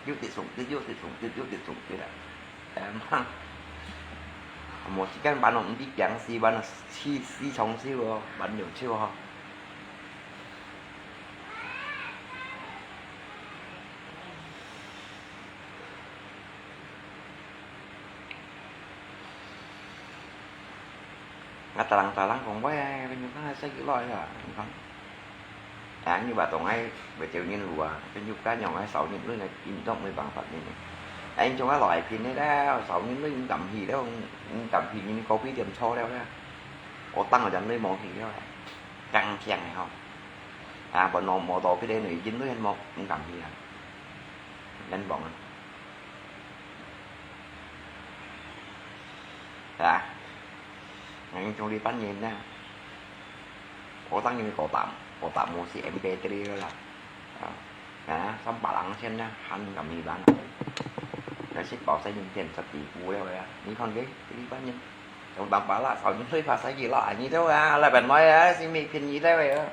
Yu ti sung ti, yu ti sung ti, yu ti sung ti la. Em, một時間玩到毋知驚死，玩到死死喪屍喎，玩到超好。Ngatalang-talang kong wai, penyukang saya kilo ya. Ang yu ba tong ai, ba chiu nyin lua, penyuka nyong ai sau nyin lui ngai in dong mui bang fat nyin. Ang chung ai loi pin ni da, sau nyin lui in dam hi da, in dam hi nyin kopi tiam cho da da. Ô tăng ở dam lui mo hi da. Căng kiang ai ho. À, bọn nó mo to cái đấy nữa, in lui mo, in dam hi à. Nhân bóng à. Hả? Ngang chung đi bắt nhìn nha. Có tăng như có tạm, có tạm mua xí em bê tê đi rồi là. Hả? Xong bà lắng xem nha, hẳn cả mì bán. Nó xích bảo xe nhìn tiền sắp tí cú leo rồi á. Ní con ghế, đi bắt nhìn. Trong tạm bà lạ, sau những thuê phá xe gì lạ, như thế à, là bạn nói á, xin mì phiền gì thế vậy á.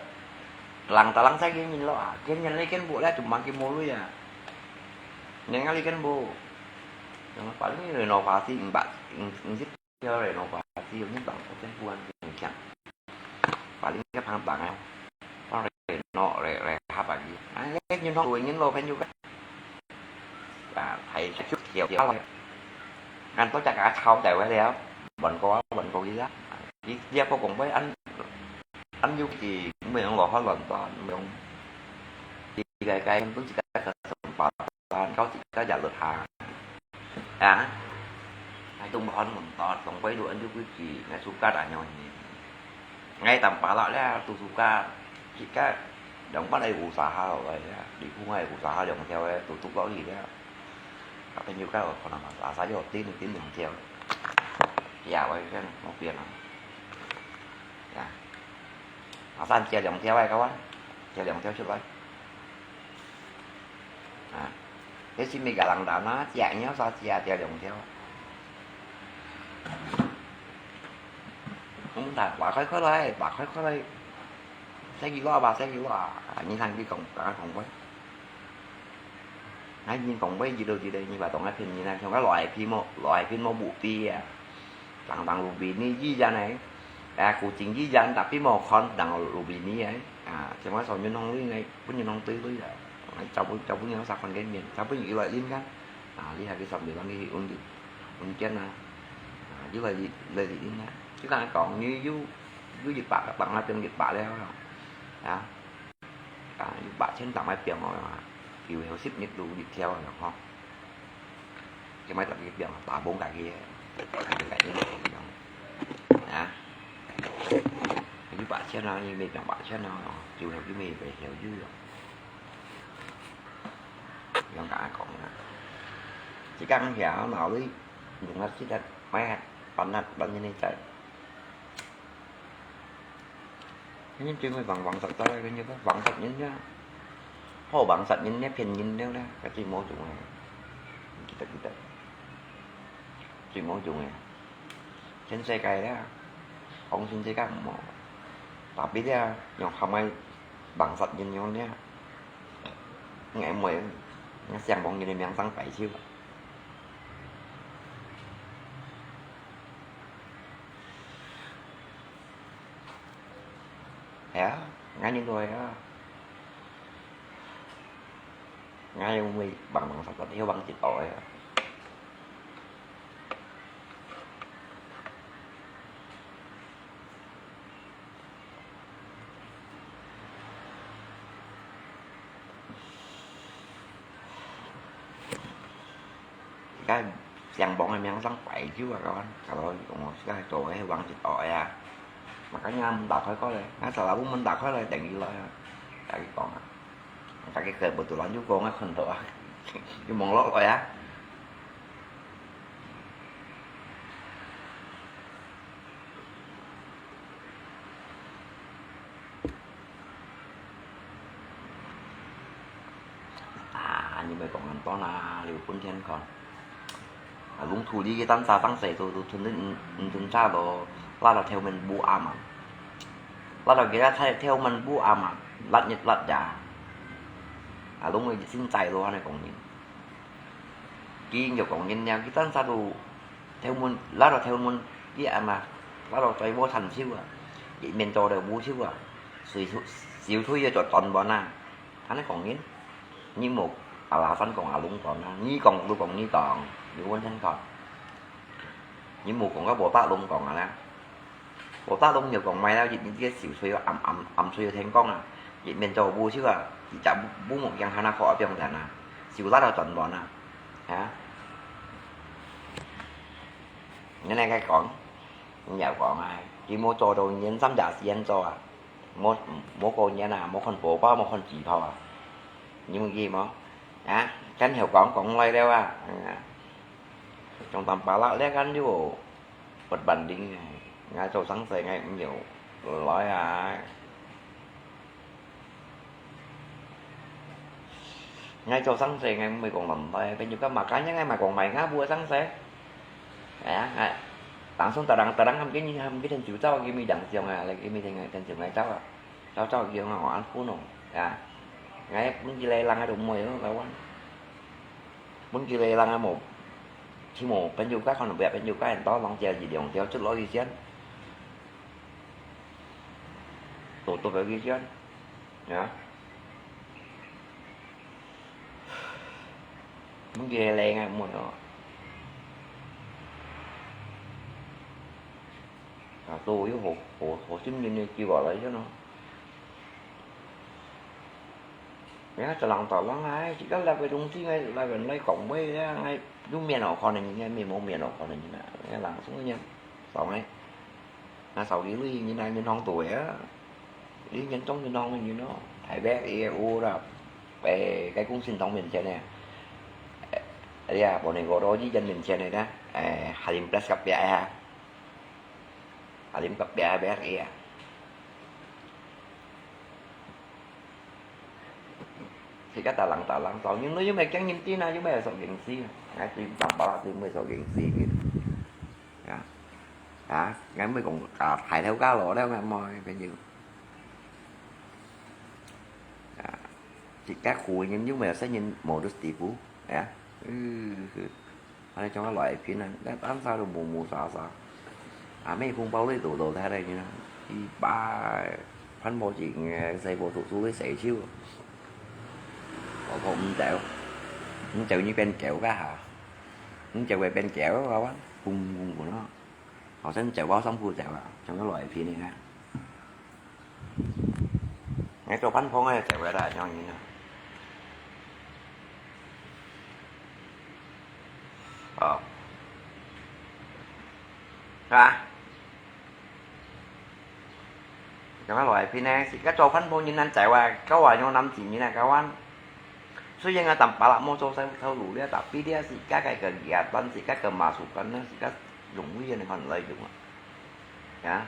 Lăng ta lăng xe kia nhìn lạ, kia nhìn lấy kia bộ lạ, chúng mang kia mua lui à. Nên ngã đi kia bộ. Nó phá lui rồi nó phá xí, bạn, xích Yo rè no pa ti yo nyi bang ko ten puan keng kiang. Paling ke phang bang yo. Phang rè no rè rè ha bang yi. Ai le nyi no tu nyi lo phen yu ka. Ba thai chu thiao thiao. Ngan to chak ka chao tai wai liao. Bon ko bon ko yi la. Yi lia ko kong bai an an yu ki mui yong lo ha lon to mui yong. Yi kai kai tu chi kai ka som pa. Tan kau chỉ có giả luật hà. À, hai tung bò hòn mùn tọt, tổng quay đuổi anh cứ chỉ ngay su cát à nhau nhỉ. Ngay tầm phá lọ lẽ tu su cát, chỉ có đồng bắt đây u sa ha rồi, đi khu ngay u sa ha đồng theo tu tu có gì đó. Các cái nhiều cái còn làm sa sa cho tin tin đồng theo. Dạ vậy cái một tiền à. Dạ. Mà sao chia đồng theo ai các bạn? Chia đồng theo chứ vậy. À. Thế xin mình cả lăng đá nó chia nhau sao chia chia đồng theo. Không phải quá khói khói đây, quá khói khói đây. Saya gila ba, saya gila. Ah, ni sang di kong, kong kong boy. Ngai ni kong boy gila gila ni ba tong ai pin ni na, kong ka lai pin mo, lai pin mo bu pi ya. Tang tang lu pi ni ji jan ai. Ah, ku jing ji jan, tapi mo kon tang lu pi ni ai. Ah, cuma so nyun hong lui ngai, pun nyun hong tui lui ya. Ngai chau pun, chau pun nyun sa kon gen mien, chau pun yu lai lin kan. Ah, li hai ki sam di lang ki un di, un jen na. Ah, yu lai li, lai li lin na. Ki kang kong ni yu, yu di ba, bang na piang di ba liao. Ya. 啊，有八千人來拼哦，有有十日有一條啊，吼。這擺逐家拼，打崩家己个，家己家己个，啊。有八千人，伊袂拼八千人哦，就係佢袂袂曉有哦。用甲講啦。一工曉鬧你，用啊，即个，買啊，搬啊，搬你呢在。 你最會黃黃實實个，你个黃實人呀，好黃實人呢，騙人了啦，个最無用个，記得記得，最無用个，全世界啦，講全世界毋好，tapi了，用含个黃實人用了，你會，你想講人个名聲擺手。 係啊，𠊎認為啊，𠊎又毋會幫忙啥个，又幫一道个啊。該相幫个名聲擺酒啊，kawan，kalau講自家做个黃一道个啊，makanya門打開過來，該selalu門打開來等於來啊，大家講啊，大家kebetulan又講啊，看到啊，又望落來啊。 啊，你莫講恁多啦，你有本錢看。啊，攏土地个單儕當細都都存得毋毋存差咯，拉到頭面烏暗啊。拉到其他太頭面烏暗啊，拉日拉夜。啊，攏會先在咯，安尼講人。佢又講人了，佢單儕都頭面，拉到頭面，佢暗啊，拉到最無趁手啊，一面做到無手啊，水水水退也做斷完啊。 安尼講人，你無alasan講阿龍講啊，你講就講你講，你完全講。你無講个無大龍講啊啦。無大龍又講買了一面个手吹暗暗暗吹天光啊，一面做無手啊，一隻烏目鏡還那好一樣人啊，手拉到斷斷啊，啊。你來个講，你又講啊，佢無做到年三十時間做啊。 無無過年啊，無看報報，無看紙條啊。你有記無？啊，跟後講講來了啊，啊，從東巴拉了跟又不板定啊，𠊎做生意𠊎毋要來啊。𠊎做生意𠊎毋會講亂來，朋友講嘛，今日𠊎嘛講賣𠊎布个生意。哎呀，哎，當初逐人逐人含佢含佢天就走，佢咪兩張啊，來佢咪天天就來走啊。 早早佢講我安分哦，啊，𠊎本地來人啊都毋會咯，台灣。本地來人啊無，起碼朋友家可能不要朋友家，很多人家一兩條出來一線，多多个一線，啊。 Mungkin lain-lain mun no. Nah, tu yu ho ho ho sim yin ni kiwa lai yu no. Ya, talang talang ai, jika lai bai dong si ngai lai bai lai kong bai ya ngai, yu mian o kon ni ngai mi mo mian o kon ni na. Ya, langsung yu mian. Sao ngai. Nah, sao yu lui yin nai yin hong tu ya. Lý Nhân Tống Nhân Hong hình như nó Thái Bé đi u là về cái cuốn Sinh Thống Miền Trên này. Đi à, bọn này gõ đó với dân miền trên này đó. Ê, Hà Lim Press cặp bè ha. Hà Lim cặp bè bé đi à. Thì các ta lặng ta lặng tàu nhưng nó giống mày cắn nhìn tí nào giống mày là sọc điện si. Ngai tuy bằng bảo là tuy mày sọc điện si gitu. Ya. Ya, ngai mày cũng cả thải theo cá lỗ đó ngai mày cái gì. 自家苦个人又毋係細人無得地步，哎呀，呃，恁樣像个來片啊，該單儕都無無沙沙，阿姆紅包都攞到忒了，你看，一把番婆精个細婆讀書个細手，婆婆毋走，毋走你變狗个哈，毋走會變狗个話，嘣嘣嘣咯，好像走到上鋪走啊，像个來片个啊。 𠊎做番婆个就會啦，恁樣啊。哦。係吧？咁啊，來片呢，自家做番婆人恁濟啊，教啊用男子人啊，教啊。雖然啊，但巴拉無做頭路了，tapi這自家个个業，但自家个masukan呢，自家用位个看來用啊。 呀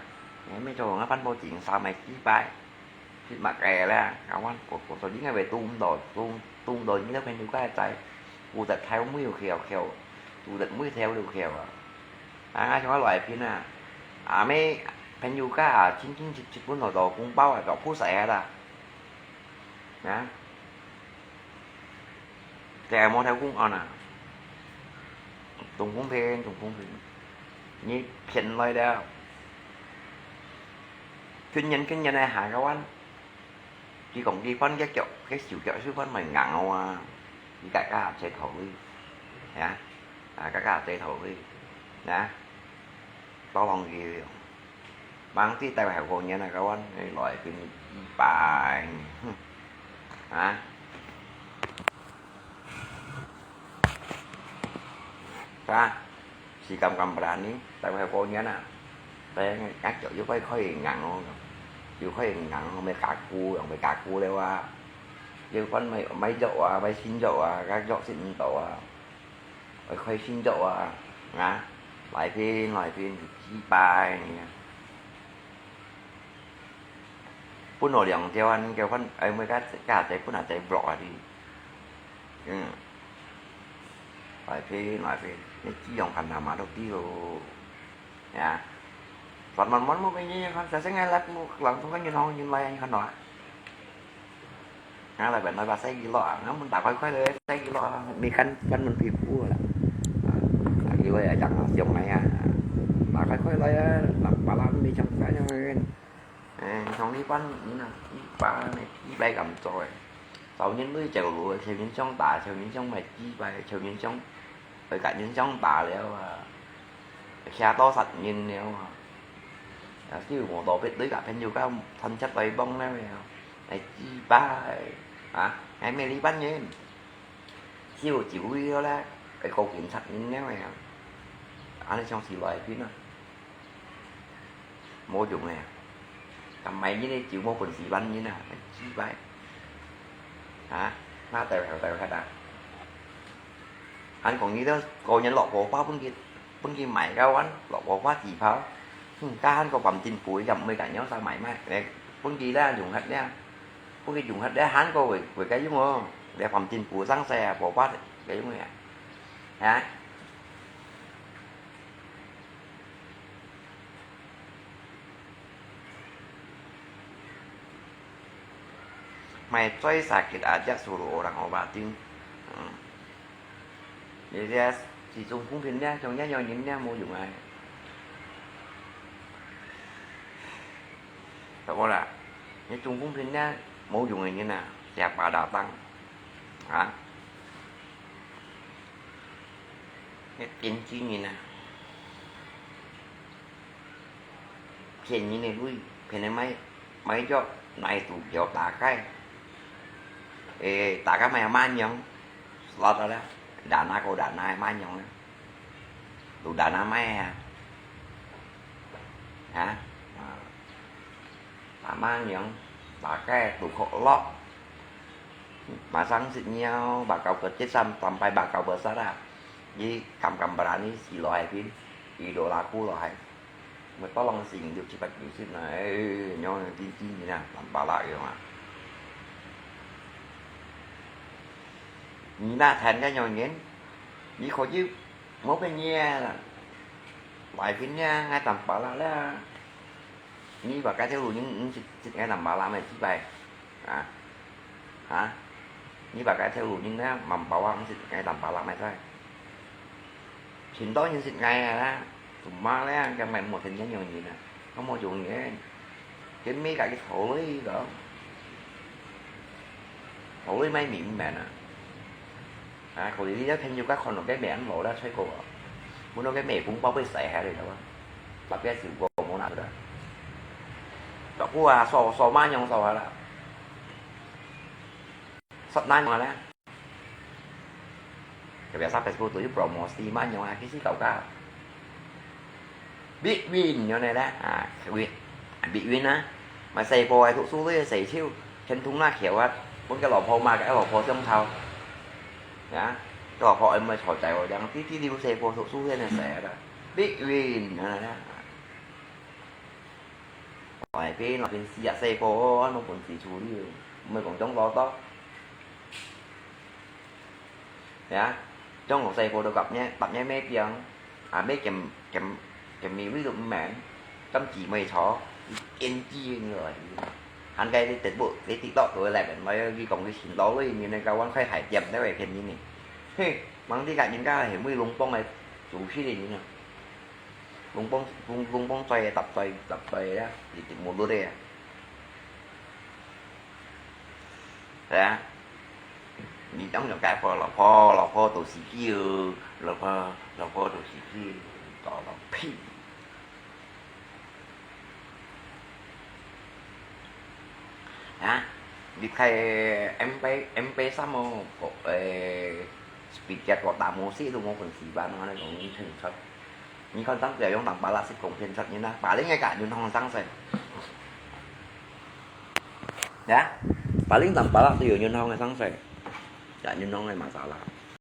，𠊎乜做𠊎番婆精三个幾擺，食麼个咧？𠊎講，我，我，所以𠊎會堵毋到，堵，堵毋到你个朋友家个仔，堵得頭尾翹翹，堵得尾頭都翹啊！啊，像𠊎來片啊，阿姆朋友家啊，親親戚戚分好多紅包啊，都不使啊啦。啊？ 這無頭公案啊！中風病，中風病，你騙來了！今年，今年个下個彎，佢講佢翻隻腳，該手腳手翻會硬哦啊！佢家家在頭位，呀，啊，家家在頭位，呀，當然佢。 Bang ti帶回過年啊，kawan，來分一百，啊？啊？Si Kam Kam berani帶回過年啊？Tay ngak chok yuk koi koi ngang ong, yuk koi ngang ong, may kaku, yang may kaku lewa. Yuk pan may, may jok wa, may sin jok wa, kak jok sin to wa. Ôi, khôi xin dậu à, ngà, lại pin, lại pin, chi bài nè. Pun nổ liang tiêu ăn, kêu phân, ôi, mới cá, cá tế, pun là tế block à đi. Ừ. Lại pin, lại pin, nó chỉ dòng khăn nào mà đâu tí rồi. Nè. Phật mòn mòn một cái như khăn, sẽ sẽ ngay lát một lần không có như nó, như lai anh khăn đó. Ngà lại bèn nói bà sẽ gì lo, ngà muốn đọc khỏi khỏiเลย, sẽ gì lo, mi khăn, khăn mình phi phu là. À, gì lo, à, chẳng là siêu máy à. Mà khỏi khỏi lời à, làm bà làm mi chẳng phải nhau. Ê, trong đi bán, ý là, ý bà này, ý bay cầm rồi. Sau những đứa chèo lúa, chèo những trong tả, chèo những trong mày chi bay, chèo những trong, ở cả những trong tả léo à. Xa to sạch nhìn léo à. Là siêu mô tô biết đứa cả phen dù các thân chất bay bông đấy mày. Này chi bay. Hả? Ngày mày đi bán nhìn. Siêu chịu đi đó là. Cái câu kiểm soát nhìn léo mày. Anh ấy trong xì loài phí nó. Mô dùng nè. Tầm mày như này chịu mô quần xì bắn như nè. Này chi bay. Hả? Má tèo tèo tèo hết à. Anh còn nghĩ đó, cô nhắn lọ của khóa bưng kia, bưng kia mày cao anh, lọ của khóa chỉ pháo. Hmm, cá anh có bấm tin cuối dặm mười cả nhóm sao mày mày. Nè, bưng kia là dùng hết nha. Bưng kia dùng hết đấy, anh có với, với cái dùng không? Để bấm tin cuối sáng xe, bỏ quát cái dùng này. Hả? May choy sakit aja suruh orang obatin. Hmm. Jadi, si Trung Phong pin nha, trong nha nyo nyin nha, mô dùng ai. Tao có là, ni Trung Phong pin nha, mô dùng ai nyin à, siapa datang. Hả? Ni tin chi nyin à. Phiền như này lui, phiền này máy, máy cho này tụ kiểu tả cái. Ê, tả cái mày mà nhông. Lọt rồi đó. Đã na cô đã na mà nhông đó. Tụ đã na mày à. Hả? À. Tả mà nhông. Tả cái tụ khổ lọt. Mà sáng xịt nhau, bà cậu cợt chết xăm, tầm bay bà cậu bờ sát à. Đi cầm cầm bà đá đi, xì lo hai pin. Đi đổ là khu lo hai. Mày tao lòng xì được chứ bạch được xịt này, ê, ê, ê, nhau này tin tin như nè, tầm bà lại rồi mà. Nhí nà thèn cái nhau nhến. Nhí khó chứ, mốt bên nhé là. Bài pin nha, ngay tầm bà lại là. Nhí bà cái theo lùi những, những xịt, xịt ngay tầm bà lại mày xịt bài. Hả? Hả? 你把該條路人呢，蠻包啊，毋識𠊎當巴拉咩在。盡多人識𠊎啊啦，做麼咧，佢乜無聽見有人啊，我無有人，佢乜家己討論个，討論乜明白啊。啊，可能你个朋友家看到个面老了，吹過啊，看到个面紅包被洗下來了啊，特別是我無拿出來。不過啊，掃掃嘛用掃下啦，掃難用啦。 Kebiasaan Facebook tu promosi mah nyo, ah, kisi kau ka. Bitwin nyo ne lah, ah, win. Bitwin ah. Mai sai po ai tu su le sai chiu, chen tung na kiao ah. Pun ke lo po ma ke lo po siang chao. Ya, ke lo po ai mai chao chai wo, yang ti ti liu sai po tu su le ne sai da. Bitwin nyo ne lah. Ai pin lo pin sia sai po, ai mo pun si chu liu. Mai kong jong lo to. Ya, trong hong sai po do kap nye, kap nye me piang, a me kem, kem, kem mi wi do men, tam ji mei cho, in ji ni lo. Han kai di tet bu, di ti tok tu lai ben, mai wi kong di sin lo wi, ni ne ka wan khai hai tiam, dai wei phen ni ni. He, mang di ka yin ka he mui long pong ai, chu shi di ni. Long pong, long, long pong choi, tap choi, tap choi ya, di ti mu lu de ya. Ya. Ni trong yong kai po lo po, lo po tu si kiu, lo po, lo po tu si kiu, to lo pi. Ya. Di kai em pe, em pe sa mo, ko, eh, speaker ko ta mo si tu mo kun si ba no, ne kong ni chen chot. Ni kon tang tiao yong tang pala si kong chen chot ni na, paling ngai ka yun hong sang sai. Ya, paling tang pala si yun hong sang sai. Ya, yun hong ngai ma sa la.